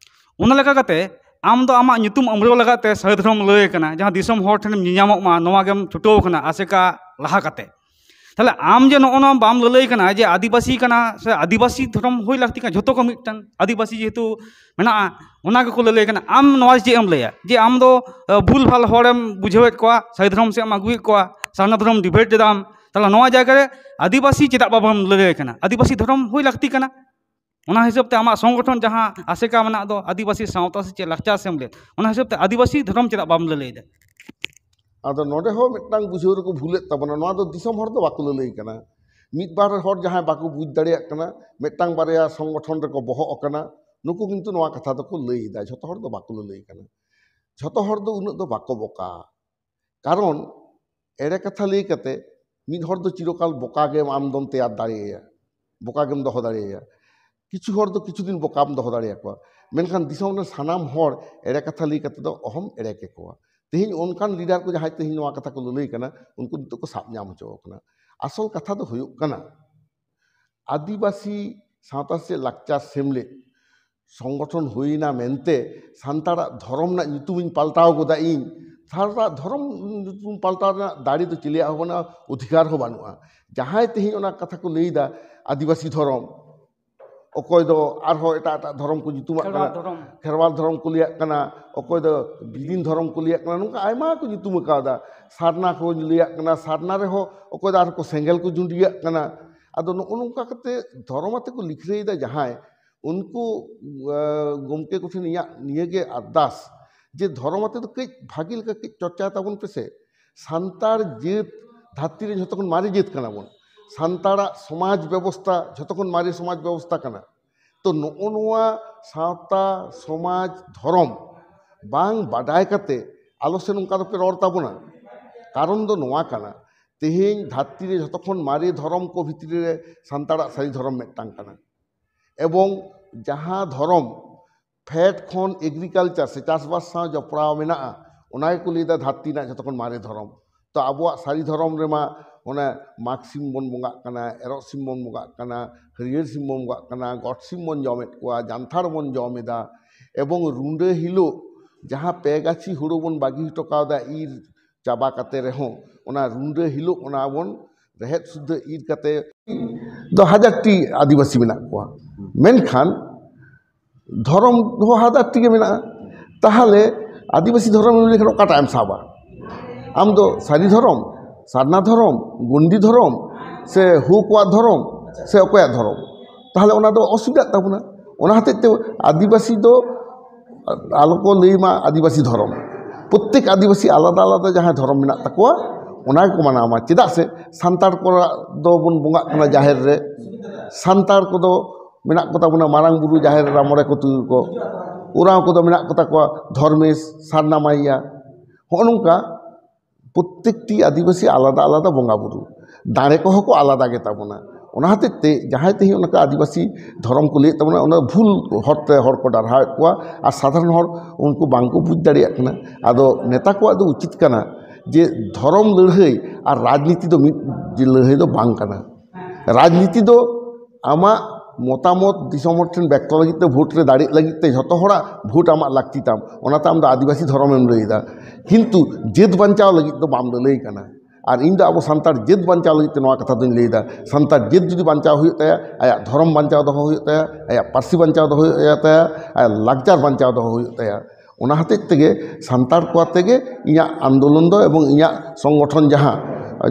ᱚᱱᱟ ᱞᱮᱠᱟ ᱠᱟᱛᱮ ᱟᱢ ᱫᱚ ᱟᱢᱟᱜ ᱧᱩᱛᱩᱢ ᱟᱢᱨᱟᱹᱣ ᱞᱟᱜᱟᱫ ᱛᱮ ᱥᱟᱹᱨᱤ ᱫᱷᱚᱨᱚᱢ ᱞᱟᱹᱭ ᱠᱟᱱᱟ, ᱡᱟᱦᱟᱸ ᱫᱤᱥᱚᱢ ᱦᱚᱲ ᱴᱷᱮᱱᱮᱢ ᱧᱮᱧᱟᱢᱚᱜ ᱢᱟ, ᱱᱚᱣᱟ ᱜᱮᱢ ᱪᱷᱩᱴᱟᱹᱣ ᱠᱟᱱᱟ ᱟᱥᱮᱠᱟ ᱞᱟᱦᱟ ᱠᱟᱛᱮ᱾ ᱛᱟᱦᱞᱮ ᱟᱢ ᱡᱮ ᱱᱚᱜᱼᱚ ᱱᱚᱣᱟ ᱵᱟᱢ ᱞᱟᱹᱞᱟᱹᱭ ᱠᱟᱱᱟ ᱡᱮ ᱟᱹᱫᱤᱵᱟᱹᱥᱤ ᱠᱟᱱᱟ ᱥᱮ ᱟᱹᱫᱤᱵᱟᱹᱥᱤ ᱫᱷᱚᱨᱚᱢ ᱦᱩᱭ ᱞᱟᱹᱠᱛᱤ ᱠᱟᱱᱟ, ᱡᱷᱚᱛᱚ ᱠᱚ ᱢᱤᱫᱴᱟᱝ ᱟᱹᱫᱤᱵᱟᱹᱥᱤ ᱡᱮᱦᱮᱛᱩ ᱢᱮᱱᱟᱜᱼᱟ, ᱚᱱᱟ ᱜᱮᱠᱚ ᱞᱟᱹᱞᱟᱹᱭ ᱠᱟᱱᱟ᱾ ᱟᱢ ᱱᱚᱣᱟ ᱪᱮᱫ ᱮᱢ ᱞᱟᱹᱭᱟ ᱡᱮ ᱟᱢ ᱫᱚ, ᱮ, ᱵᱷᱩᱞ ᱵᱷᱟᱞ ᱦᱚᱲᱮᱢ ᱵᱩᱡᱷᱟᱹᱣᱮᱫ ᱠᱚᱣᱟ, ᱥᱟᱹᱨᱤ ᱫᱷᱚᱨᱚᱢ ᱥᱮᱫ ᱮᱢ ᱟᱹᱜᱩᱭᱮᱫ ᱠᱚᱣᱟ, ᱥᱟᱨᱱᱟ ᱫᱷᱚᱨᱚᱢ ᱰᱤᱵᱮᱴ ᱮᱫᱟᱢ, ᱛᱟᱦᱞᱮ ᱱᱚᱣᱟ ᱡᱟᱭᱜᱟ ᱨᱮ ᱟᱹᱫᱤᱵᱟᱹᱥᱤ ᱪᱮᱫᱟᱜ ᱵᱟᱵᱚᱱ ᱞᱟᱹᱞᱟᱹᱭ ᱠᱟᱱᱟ? ᱟᱹᱫᱤᱵᱟᱹᱥᱤ ᱫᱷᱚᱨᱚᱢ ᱦᱩᱭ ᱞᱟᱹᱠᱛᱤ ᱠᱟᱱᱟ᱾ ᱚᱱᱟ ᱦᱤᱥᱟᱹᱵ ᱛᱮ ᱟᱢᱟᱜ ᱥᱚᱝᱜᱚᱴᱷᱚᱱ ᱡᱟᱦᱟᱸ ᱟᱥᱮᱠᱟ ᱢᱮᱱᱟᱜ ᱫᱚ, ᱟᱹᱫᱤᱵᱟᱹᱥᱤ ᱥᱟᱶᱛᱟ ᱥᱮᱪᱮᱫ ᱞᱟᱠᱪᱟᱨ ᱥᱮᱢᱞᱮᱫ, ᱚᱱᱟ ᱦᱤᱥᱟᱹᱵ ᱛᱮ ᱟᱹᱫᱤᱵᱟᱹᱥᱤ ᱫᱷᱚᱨᱚᱢ ᱪᱮᱫᱟᱜ ᱵᱟᱢ ᱞᱟᱹᱞᱟᱹᱭᱮᱫᱟ? ᱟᱫᱚ ᱱᱚᱰᱮ ᱦᱚᱸ ᱢᱤᱫᱴᱟᱝ ᱵᱩᱡᱷᱟᱹᱣ ᱨᱮᱠᱚ ᱵᱷᱩᱞᱮᱫ ᱛᱟᱵᱚᱱᱟ᱾ ᱱᱚᱣᱟ ᱫᱚ ᱫᱤᱥᱚᱢ ᱦᱚᱲ ᱫᱚ ᱵᱟᱠᱚ ᱞᱟᱹᱞᱟᱹᱭ ᱠᱟᱱᱟ᱾ ᱢᱤᱫ ᱵᱟᱨ ᱦᱚᱲ ᱡᱟᱦᱟᱸᱭ ᱵᱟᱠᱚ ᱵᱩᱡᱽ ᱫᱟᱲᱮᱭᱟᱜ ᱠᱟᱱᱟ, ᱢᱤᱫᱴᱟᱝ ᱵᱟᱨᱭᱟ ᱥᱚᱝᱜᱚᱴᱷᱚᱱ ᱨᱮᱠᱚ ᱵᱚᱦᱚᱜ ᱟᱠᱟᱱᱟ, ᱱᱩᱠᱩ ᱠᱤᱱᱛᱩ ᱱᱚᱣᱟ ᱠᱟᱛᱷᱟ ᱫᱚᱠᱚ ᱞᱟᱹᱭ ᱮᱫᱟ᱾ ᱡᱷᱚᱛᱚ ᱦᱚᱲ ᱫᱚ ᱵᱟᱠᱚ ᱞᱟᱹᱞᱟᱹᱭ ᱠᱟᱱᱟ᱾ ᱡᱷᱚᱛᱚ ᱦᱚᱲ ᱫᱚ ᱩᱱᱟᱹᱜ ᱫᱚ ᱵᱟᱠᱚ ᱵᱚᱠᱟ᱾ ᱠᱟᱨᱚᱱ ᱮᱲᱮ ᱠᱟᱛᱷᱟ ᱞᱟᱹᱭ ᱠᱟᱛᱮ ᱢᱤᱫ ᱦᱚᱲ ᱫᱚ ᱪᱤᱨᱚᱠᱟᱞ ᱵᱚᱠᱟ ᱜᱮᱢ ᱟᱢ ᱫᱚᱢ ᱛᱮᱭᱟᱨ ᱫᱟᱲᱮᱭᱟᱭᱟ, ᱵᱚᱠᱟ ᱜᱮᱢ ᱫᱚᱦᱚ ᱫᱟᱲᱮᱭᱟᱭᱟ᱾ ᱠᱤᱪᱷᱩ ᱦᱚᱲ ᱫᱚ ᱠᱤᱪᱷᱩ ᱫᱤᱱ ᱵᱚᱠᱟᱢ ᱫᱚᱦᱚ ᱫᱟᱲᱮᱭᱟᱠᱚᱣᱟ, ᱢᱮᱱᱠᱷᱟᱱ ᱫᱤᱥᱚᱢ ᱨᱮᱱ ᱥᱟᱱᱟᱢ ᱦᱚᱲ ᱮᱲᱮ ᱠᱟᱛᱷᱟ ᱞᱟᱹᱭ ᱠᱟᱛᱮ ᱫᱚ ᱚᱦᱚᱢ ᱮᱲᱮ ᱠᱮᱠᱚᱣᱟ᱾ ᱛᱮᱦᱮᱧ ᱚᱱᱠᱟᱱ ᱞᱤᱰᱟᱨ ᱠᱚ ᱡᱟᱦᱟᱸᱭ ᱛᱮᱦᱮᱧ ᱱᱚᱣᱟ ᱠᱟᱛᱷᱟ ᱠᱚ ᱞᱟᱹᱞᱟᱹᱭ ᱠᱟᱱᱟ, ᱩᱱᱠᱩ ᱱᱤᱛᱚᱜ ᱠᱚ ᱥᱟᱵ ᱧᱟᱢ ᱦᱚᱪᱚ ᱟᱠᱟᱱᱟ᱾ ᱟᱥᱚᱞ ᱠᱟᱛᱷᱟ ᱫᱚ ᱦᱩᱭᱩᱜ ᱠᱟᱱᱟ, ᱟᱹᱫᱤᱵᱟᱹᱥᱤ ᱥᱟᱶᱛᱟ ᱥᱮ ᱞᱟᱠᱪᱟᱨ ᱥᱮᱢᱞᱮᱫ ᱥᱚᱝᱜᱚᱴᱷᱚᱱ ᱦᱩᱭᱱᱟ ᱢᱮᱱᱛᱮ ᱥᱟᱱᱛᱟᱲᱟᱜ ᱫᱷᱚᱨᱚᱢ ᱨᱮᱱᱟᱜ ᱧᱩᱛᱩᱢᱤᱧ ᱯᱟᱞᱴᱟᱣ ᱜᱚᱫᱟ ᱤᱧ᱾ ᱥᱟᱱᱛᱟᱲᱟᱜ ᱫᱷᱚᱨᱚᱢ ᱧᱩᱛᱩᱢ ᱯᱟᱞᱴᱟᱣ ᱨᱮᱱᱟᱜ ᱫᱟᱲᱮ ᱫᱚ ᱪᱤᱞᱤᱭᱟᱜ ᱦᱚᱸ ᱵᱟᱹᱱᱩᱜᱼᱟ, ᱚᱫᱷᱤᱠᱟᱨ ᱦᱚᱸ ᱵᱟᱹᱱᱩᱜᱼᱟ᱾ ᱡᱟᱦᱟᱸᱭ ᱛᱮᱦᱮᱧ ᱚᱱᱟ ᱠᱟᱛᱷᱟ ᱠᱚ ᱞᱟᱹᱭᱫᱟ, ᱟᱹᱫᱤᱵᱟᱹᱥᱤ ᱫᱷᱚᱨᱚᱢ, ᱚᱠᱚᱭ ᱫᱚ ᱟᱨᱦᱚᱸ ᱮᱴᱟᱜ ᱮᱴᱟᱜ ᱫᱷᱚᱨᱚᱢ ᱠᱚ ᱧᱩᱛᱩᱢᱟᱜ ᱠᱟᱱᱟ, ᱠᱷᱮᱨᱣᱟᱞ ᱫᱷᱚᱨᱚᱢ᱾ ᱠᱷᱮᱨᱣᱟᱞ ᱫᱷᱚᱨᱚᱢ ᱠᱚ ᱞᱟᱹᱭᱟᱜ ᱠᱟᱱᱟ, ᱚᱠᱚᱭ ᱫᱚ ᱵᱤᱫᱤᱱ ᱫᱷᱚᱨᱚᱢ ᱠᱚ ᱞᱟᱹᱭᱟᱜ ᱠᱟᱱᱟ, ᱱᱚᱝᱠᱟ ᱟᱭᱢᱟ ᱠᱚ ᱧᱩᱛᱩᱢ ᱟᱠᱟᱣᱫᱟ᱾ ᱥᱟᱨᱱᱟ ᱠᱚ ᱞᱟᱹᱭᱟᱜ ᱠᱟᱱᱟ, ᱥᱟᱨᱱᱟ ᱨᱮᱦᱚᱸ ᱚᱠᱚᱭ ᱫᱚ ᱟᱨᱦᱚᱸ ᱠᱚ ᱥᱮᱸᱜᱮᱞ ᱠᱚ ᱡᱩᱸᱰᱤᱭᱟᱜ ᱠᱟᱱᱟ᱾ ᱟᱫᱚ ᱱᱚᱜᱼᱚ ᱱᱚᱝᱠᱟ ᱠᱟᱛᱮ ᱫᱷᱚᱨᱚᱢ ᱟᱛᱮ ᱠᱚ ᱞᱤᱠᱷᱨᱟᱹᱭᱮᱫᱟ ᱡᱟᱦᱟᱸᱭ, ᱩᱱᱠᱩ, ᱮ, ᱜᱚᱢᱠᱮ ᱠᱚᱴᱷᱮᱱ ᱤᱧᱟᱹᱜ ᱱᱤᱭᱟᱹᱜᱮ ᱟᱨᱫᱟᱥ ᱡᱮ ᱫᱷᱚᱨᱚᱢ ᱟᱛᱮ ᱫᱚ ᱠᱟᱹᱡ ᱵᱷᱟᱹᱜᱤ ᱞᱮᱠᱟ ᱠᱟᱹᱡ ᱪᱚᱨᱪᱟᱭ ᱛᱟᱵᱚᱱ ᱯᱮᱥᱮ᱾ ᱥᱟᱱᱛᱟᱲ ᱡᱟᱹᱛ ᱫᱷᱟᱹᱨᱛᱤ ᱨᱮ ᱡᱷᱚᱛᱚ ᱠᱷᱚᱱ ᱢᱟᱨᱮ ᱡᱟᱹᱛ ᱠᱟᱱᱟ ᱵᱚᱱ᱾ ᱥᱟᱱᱛᱟᱲᱟᱜ ᱥᱚᱢᱟᱡᱽ ᱵᱮᱵᱚᱥᱛᱟ ᱡᱷᱚᱛᱚ ᱠᱷᱚᱱ ᱢᱟᱨᱮ ᱥᱚᱢᱟᱡᱽ ᱵᱮᱵᱚᱥᱛᱟ ᱠᱟᱱᱟ᱾ ᱛᱚ ᱱᱚᱜᱼᱚ ᱱᱚᱣᱟ ᱥᱟᱶᱛᱟ ᱥᱚᱢᱟᱡᱽ ᱫᱷᱚᱨᱚᱢ ᱵᱟᱝ ᱵᱟᱰᱟᱭ ᱠᱟᱛᱮ ᱟᱞᱚ ᱥᱮ ᱱᱚᱝᱠᱟ ᱫᱚᱯᱮ ᱨᱚᱲ ᱛᱟᱵᱚᱱᱟ᱾ ᱠᱟᱨᱚᱱ ᱫᱚ ᱱᱚᱣᱟ ᱠᱟᱱᱟ, ᱛᱮᱦᱮᱧ ᱫᱷᱟᱹᱨᱛᱤ ᱨᱮ ᱡᱷᱚᱛᱚ ᱠᱷᱚᱱ ᱢᱟᱨᱮ ᱫᱷᱚᱨᱚᱢ ᱠᱚ ᱵᱷᱤᱛᱨᱤ ᱨᱮ ᱥᱟᱱᱛᱟᱲᱟᱜ ᱥᱟᱹᱨᱤ ᱫᱷᱚᱨᱚᱢ ᱢᱤᱫᱴᱟᱝ ᱠᱟᱱᱟ᱾ ᱮᱵᱚᱝ ᱡᱟᱦᱟᱸ ᱫᱷᱚᱨᱚᱢ ᱯᱷᱮᱰ ᱠᱷᱚᱱ ᱮᱜᱽᱨᱤᱠᱟᱞᱪᱟᱨ ᱥᱮ ᱪᱟᱥᱵᱟᱥ ᱥᱟᱶ ᱡᱚᱯᱲᱟᱣ ᱢᱮᱱᱟᱜᱼᱟ, ᱚᱱᱟ ᱜᱮᱠᱚ ᱞᱟᱹᱭᱫᱟ ᱫᱷᱟᱹᱨᱛᱤ ᱨᱮᱱᱟᱜ ᱡᱷᱚᱛᱚ ᱠᱷᱚᱱ ᱢᱟᱨᱮ ᱫᱷᱚᱨᱚᱢ᱾ ᱛᱚ ᱟᱵᱚᱣᱟᱜ ᱥᱟᱹᱨᱤ ᱫᱷᱚᱨᱚᱢ ᱨᱮᱢᱟ ᱚᱱᱮ ᱢᱟᱜᱽ ᱥᱤᱢ ᱵᱚᱱ ᱵᱚᱸᱜᱟᱜ ᱠᱟᱱᱟ, ᱮᱨᱚᱜ ᱥᱤᱢ ᱵᱚᱱ ᱵᱚᱸᱜᱟᱜ ᱠᱟᱱᱟ, ᱦᱟᱹᱨᱭᱟᱹᱲ ᱥᱤᱢ ᱵᱚᱱ ᱵᱚᱸᱜᱟᱜ ᱠᱟᱱᱟ, ᱜᱚᱴ ᱥᱤᱢ ᱵᱚᱱ ᱡᱚᱢᱮᱫ ᱠᱚᱣᱟ, ᱡᱟᱱᱛᱷᱟᱲ ᱵᱚᱱ ᱡᱚᱢ ᱮᱫᱟ᱾ ᱮᱵᱚᱝ ᱨᱩᱸᱰᱟᱹ ᱦᱤᱞᱳᱜ ᱡᱟᱦᱟᱸ ᱯᱮ ᱜᱟᱹᱪᱷᱤ ᱦᱩᱲᱩ ᱵᱚᱱ ᱵᱟᱹᱜᱤ ᱦᱚᱴᱚ ᱠᱟᱣᱫᱟ ᱤᱨ ᱪᱟᱵᱟ ᱠᱟᱛᱮ ᱨᱮᱦᱚᱸ, ᱚᱱᱟ ᱨᱩᱸᱰᱟᱹ ᱦᱤᱞᱳᱜ ᱚᱱᱟ ᱵᱚᱱ ᱨᱮᱦᱮᱫ ᱥᱩᱫᱽᱫᱷᱟᱹ ᱤᱨ ᱠᱟᱛᱮ ᱫᱚ ᱦᱟᱡᱟᱨ ᱴᱤ ᱟᱹᱫᱤᱵᱟᱹᱥᱤ ᱢᱮᱱᱟᱜ ᱠᱚᱣᱟ᱾ ᱢᱮᱱᱠᱷᱟᱱ ᱫᱷᱚᱨᱚᱢ ᱦᱚᱸ ᱦᱟᱡᱟᱨ ᱴᱤ ᱜᱮ ᱢᱮᱱᱟᱜᱼᱟ᱾ ᱛᱟᱦᱚᱞᱮ ᱟᱹᱫᱤᱵᱟᱹᱥᱤ ᱫᱷᱚᱨᱚᱢ ᱞᱟᱹᱭ ᱞᱮᱠᱷᱟᱱ ᱚᱠᱟᱴᱟᱜ ᱮᱢ ᱥᱟᱵᱟ? ᱟᱢ ᱫᱚ ᱥᱟᱹᱨᱤ ᱫᱷᱚᱨᱚᱢ, ᱥᱟᱨᱱᱟ ᱫᱷᱚᱨᱚᱢ, ᱜᱚᱱᱰᱤ ᱫᱷᱚᱨᱚᱢ, ᱥᱮ ᱦᱳ ᱠᱚᱣᱟᱜ ᱫᱷᱚᱨᱚᱢ, ᱥᱮ ᱚᱠᱚᱭᱟᱜ ᱫᱷᱚᱨᱚᱢ? ᱛᱟᱦᱚᱞᱮ ᱚᱱᱟ ᱫᱚ ᱚᱥᱩᱵᱤᱫᱷᱟᱜ ᱛᱟᱵᱚᱱᱟ᱾ ᱚᱱᱟ ᱦᱚᱛᱮᱡ ᱛᱮ ᱟᱹᱫᱤᱵᱟᱹᱥᱤ ᱫᱚ ᱟᱞᱚ ᱠᱚ ᱞᱟᱹᱭ ᱢᱟ ᱟᱹᱫᱤᱵᱟᱹᱥᱤ ᱫᱷᱚᱨᱚᱢ᱾ ᱯᱨᱚᱛᱛᱮᱠ ᱟᱹᱫᱤᱵᱟᱹᱥᱤ ᱟᱞᱟᱫᱟ ᱟᱞᱟᱫᱟ ᱡᱟᱦᱟᱸ ᱫᱷᱚᱨᱚᱢ ᱢᱮᱱᱟᱜ ᱛᱟᱠᱚᱣᱟ, ᱚᱱᱟ ᱜᱮᱠᱚ ᱢᱟᱱᱟᱣ ᱢᱟ᱾ ᱪᱮᱫᱟᱜ ᱥᱮ ᱥᱟᱱᱛᱟᱲ ᱠᱚᱣᱟᱜ ᱫᱚᱵᱚᱱ ᱵᱚᱸᱜᱟᱜ ᱠᱟᱱᱟ ᱡᱟᱦᱮᱨ ᱨᱮ, ᱥᱟᱱᱛᱟᱲ ᱠᱚᱫᱚ ᱢᱮᱱᱟᱜ ᱠᱚᱛᱟ ᱵᱚᱱᱟ ᱢᱟᱨᱟᱝ ᱵᱩᱨᱩ, ᱡᱟᱦᱮᱨ ᱮᱨᱟ, ᱢᱚᱬᱮ ᱠᱚ ᱛᱩᱨᱩᱭ ᱠᱚ, ᱳᱨᱟᱸᱣ ᱠᱚᱫᱚ ᱢᱮᱱᱟᱜ ᱠᱚᱛᱟ ᱠᱚᱣᱟ ᱫᱷᱚᱨᱢᱮᱥ, ᱥᱟᱨᱱᱟ ᱢᱟᱭᱭᱟ᱾ ᱦᱚᱸᱜᱼᱚ ᱱᱚᱝᱠᱟ ᱯᱨᱚᱛᱛᱮᱠᱴᱤ ᱟᱹᱫᱤᱵᱟᱹᱥᱤ ᱟᱞᱟᱫᱟ ᱟᱞᱟᱫᱟ ᱵᱚᱸᱜᱟ ᱵᱩᱨᱩ, ᱫᱟᱲᱮ ᱠᱚᱦᱚᱸ ᱠᱚ ᱟᱞᱟᱫᱟ ᱜᱮᱛᱟ ᱵᱚᱱᱟ᱾ ᱚᱱᱟ ᱦᱚᱛᱮᱡ ᱛᱮ ᱡᱟᱦᱟᱸᱭ ᱛᱮᱦᱮᱧ ᱚᱱᱠᱟ ᱟᱹᱫᱤᱵᱟᱹᱥᱤ ᱫᱷᱚᱨᱚᱢ ᱠᱚ ᱞᱟᱹᱭᱮᱫ ᱛᱟᱵᱚᱱᱟ, ᱚᱱᱟ ᱵᱷᱩᱞ ᱦᱚᱨᱛᱮ ᱦᱚᱲ ᱠᱚ ᱰᱟᱨᱦᱟᱣᱮᱫ ᱠᱚᱣᱟ ᱟᱨ ᱥᱟᱫᱷᱟᱨᱚᱱ ᱦᱚᱲ ᱩᱱᱠᱩ ᱵᱟᱝ ᱠᱚ ᱵᱩᱡᱽ ᱫᱟᱲᱮᱭᱟᱜ ᱠᱟᱱᱟ᱾ ᱟᱫᱚ ᱱᱮᱛᱟ ᱠᱚᱣᱟᱜ ᱫᱚ ᱩᱪᱤᱛ ᱠᱟᱱᱟ ᱡᱮ ᱫᱷᱚᱨᱚᱢ ᱞᱟᱹᱲᱦᱟᱹᱭ ᱟᱨ ᱨᱟᱡᱽᱱᱤᱛᱤ ᱫᱚ ᱢᱤᱫ ᱞᱟᱹᱲᱦᱟᱹᱭ ᱫᱚ ᱵᱟᱝ ᱠᱟᱱᱟ᱾ ᱨᱟᱡᱽᱱᱤᱛᱤ ᱫᱚ ᱟᱢᱟᱜ ᱢᱚᱛᱟᱢᱚᱛ ᱫᱤᱥᱚᱢ ᱦᱚᱲ ᱴᱷᱮᱱ ᱵᱮᱠᱛᱚ ᱞᱟᱹᱜᱤᱫ ᱛᱮ, ᱵᱷᱳᱴ ᱨᱮ ᱫᱟᱲᱮᱜ ᱞᱟᱹᱜᱤᱫ ᱛᱮ ᱡᱷᱚᱛᱚ ᱦᱚᱲᱟᱜ ᱵᱷᱳᱴ ᱟᱢᱟᱜ ᱞᱟᱹᱠᱛᱤ ᱛᱟᱢ, ᱚᱱᱟᱛᱮ ᱟᱢ ᱫᱚ ᱟᱹᱫᱤᱵᱟᱹᱥᱤ ᱫᱷᱚᱨᱚᱢᱮᱢ ᱞᱟᱹᱭ ᱮᱫᱟ, ᱠᱤᱱᱛᱩ ᱡᱟᱹᱛ ᱵᱟᱧᱪᱟᱣ ᱞᱟᱹᱜᱤᱫ ᱫᱚ ᱵᱟᱢ ᱞᱟᱹᱞᱟᱹᱭ ᱠᱟᱱᱟ᱾ ᱟᱨ ᱤᱧ ᱫᱚ ᱟᱵᱚ ᱥᱟᱱᱛᱟᱲ ᱡᱟᱹᱛ ᱵᱟᱧᱪᱟᱣ ᱞᱟᱹᱜᱤᱫ ᱛᱮ ᱱᱚᱣᱟ ᱠᱟᱛᱷᱟ ᱫᱚᱧ ᱞᱟᱹᱭ ᱮᱫᱟ, ᱥᱟᱱᱛᱟᱲ ᱡᱟᱹᱛ ᱡᱩᱫᱤ ᱵᱟᱧᱪᱟᱣ ᱦᱩᱭᱩᱜ ᱛᱟᱭᱟ, ᱟᱭᱟᱜ ᱫᱷᱚᱨᱚᱢ ᱵᱟᱧᱪᱟᱣ ᱫᱚᱦᱚ ᱦᱩᱭᱩᱜ ᱛᱟᱭᱟ, ᱟᱭᱟᱜ ᱯᱟᱹᱨᱥᱤ ᱵᱟᱧᱪᱟᱣ ᱫᱚᱦᱚ ᱦᱩᱭᱩᱜ ᱛᱟᱭᱟ, ᱟᱭᱟᱜ ᱞᱟᱠᱪᱟᱨ ᱵᱟᱧᱪᱟᱣ ᱫᱚᱦᱚ ᱦᱩᱭᱩᱜ ᱛᱟᱭᱟ᱾ ᱚᱱᱟ ᱦᱚᱛᱮᱡ ᱛᱮᱜᱮ ᱥᱟᱱᱛᱟᱲ ᱠᱚ ᱟᱛᱮ ᱜᱮ ᱤᱧᱟᱹᱜ ᱟᱱᱫᱳᱞᱚᱱ ᱫᱚ ᱮᱵᱚᱝ ᱤᱧᱟᱹᱜ ᱥᱚᱝᱜᱚᱴᱷᱚᱱ ᱡᱟᱦᱟᱸ,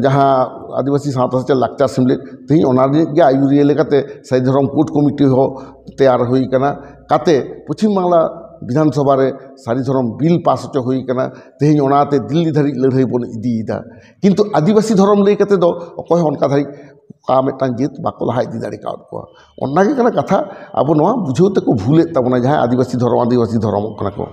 ᱡᱟᱦᱟᱸ ᱟᱹᱫᱤᱵᱟᱹᱥᱤ ᱥᱟᱶᱛᱟ ᱥᱮᱪᱮᱫ ᱞᱟᱠᱪᱟᱨ ᱥᱮᱢᱞᱮᱫ, ᱛᱮᱦᱮᱧ ᱚᱱᱟ ᱨᱤᱱᱤᱡ ᱜᱮ ᱟᱹᱭᱩᱨᱤᱭᱟᱹ ᱞᱮᱠᱟᱛᱮ ᱥᱟᱹᱦᱤ ᱫᱷᱚᱨᱚᱢ ᱠᱳᱰ ᱠᱚᱢᱤᱴᱤ ᱦᱚᱸ ᱛᱮᱭᱟᱨ ᱦᱩᱭ ᱠᱟᱱᱟ᱾ ᱠᱟᱛᱮ ᱯᱚᱪᱷᱤᱢ ᱵᱟᱝᱞᱟ ᱵᱤᱫᱷᱟᱱ ᱥᱚᱵᱷᱟ ᱨᱮ ᱥᱟᱹᱨᱤ ᱫᱷᱚᱨᱚᱢ ᱵᱤᱞ ᱯᱟᱥ ᱦᱚᱪᱚ ᱦᱩᱭ ᱠᱟᱱᱟ᱾ ᱛᱮᱦᱮᱧ ᱚᱱᱟᱛᱮ ᱫᱤᱞᱞᱤ ᱫᱷᱟᱹᱨᱤᱡ ᱞᱟᱹᱲᱦᱟᱹᱭ ᱵᱚᱱ ᱤᱫᱤᱭᱮᱫᱟ᱾ ᱠᱤᱱᱛᱩ ᱟᱹᱫᱤᱵᱟᱹᱥᱤ ᱫᱷᱚᱨᱚᱢ ᱞᱟᱹᱭ ᱠᱟᱛᱮ ᱫᱚ ᱚᱠᱚᱭ ᱦᱚᱸ ᱚᱱᱠᱟ ᱫᱷᱟᱹᱨᱤᱡ ᱚᱠᱟ ᱢᱤᱫᱴᱟᱝ ᱡᱟᱹᱛ ᱵᱟᱠᱚ ᱞᱟᱦᱟ ᱤᱫᱤ ᱫᱟᱲᱮ ᱠᱟᱣᱫ ᱠᱚᱣᱟ᱾ ᱚᱱᱟ ᱜᱮ ᱠᱟᱱᱟ ᱠᱟᱛᱷᱟ, ᱟᱵᱚ ᱱᱚᱣᱟ ᱵᱩᱡᱷᱟᱹᱣ ᱛᱮᱠᱚ ᱵᱷᱩᱞᱮᱫ ᱛᱟᱵᱚᱱᱟ ᱡᱟᱦᱟᱸᱭ ᱟᱹᱫᱤᱵᱟᱹᱥᱤ ᱫᱷᱚᱨᱚᱢ, ᱟᱹᱫᱤᱵᱟᱹᱥᱤ ᱫᱷᱚᱨᱚᱢᱚᱜ ᱠᱟᱱᱟ ᱠᱚ᱾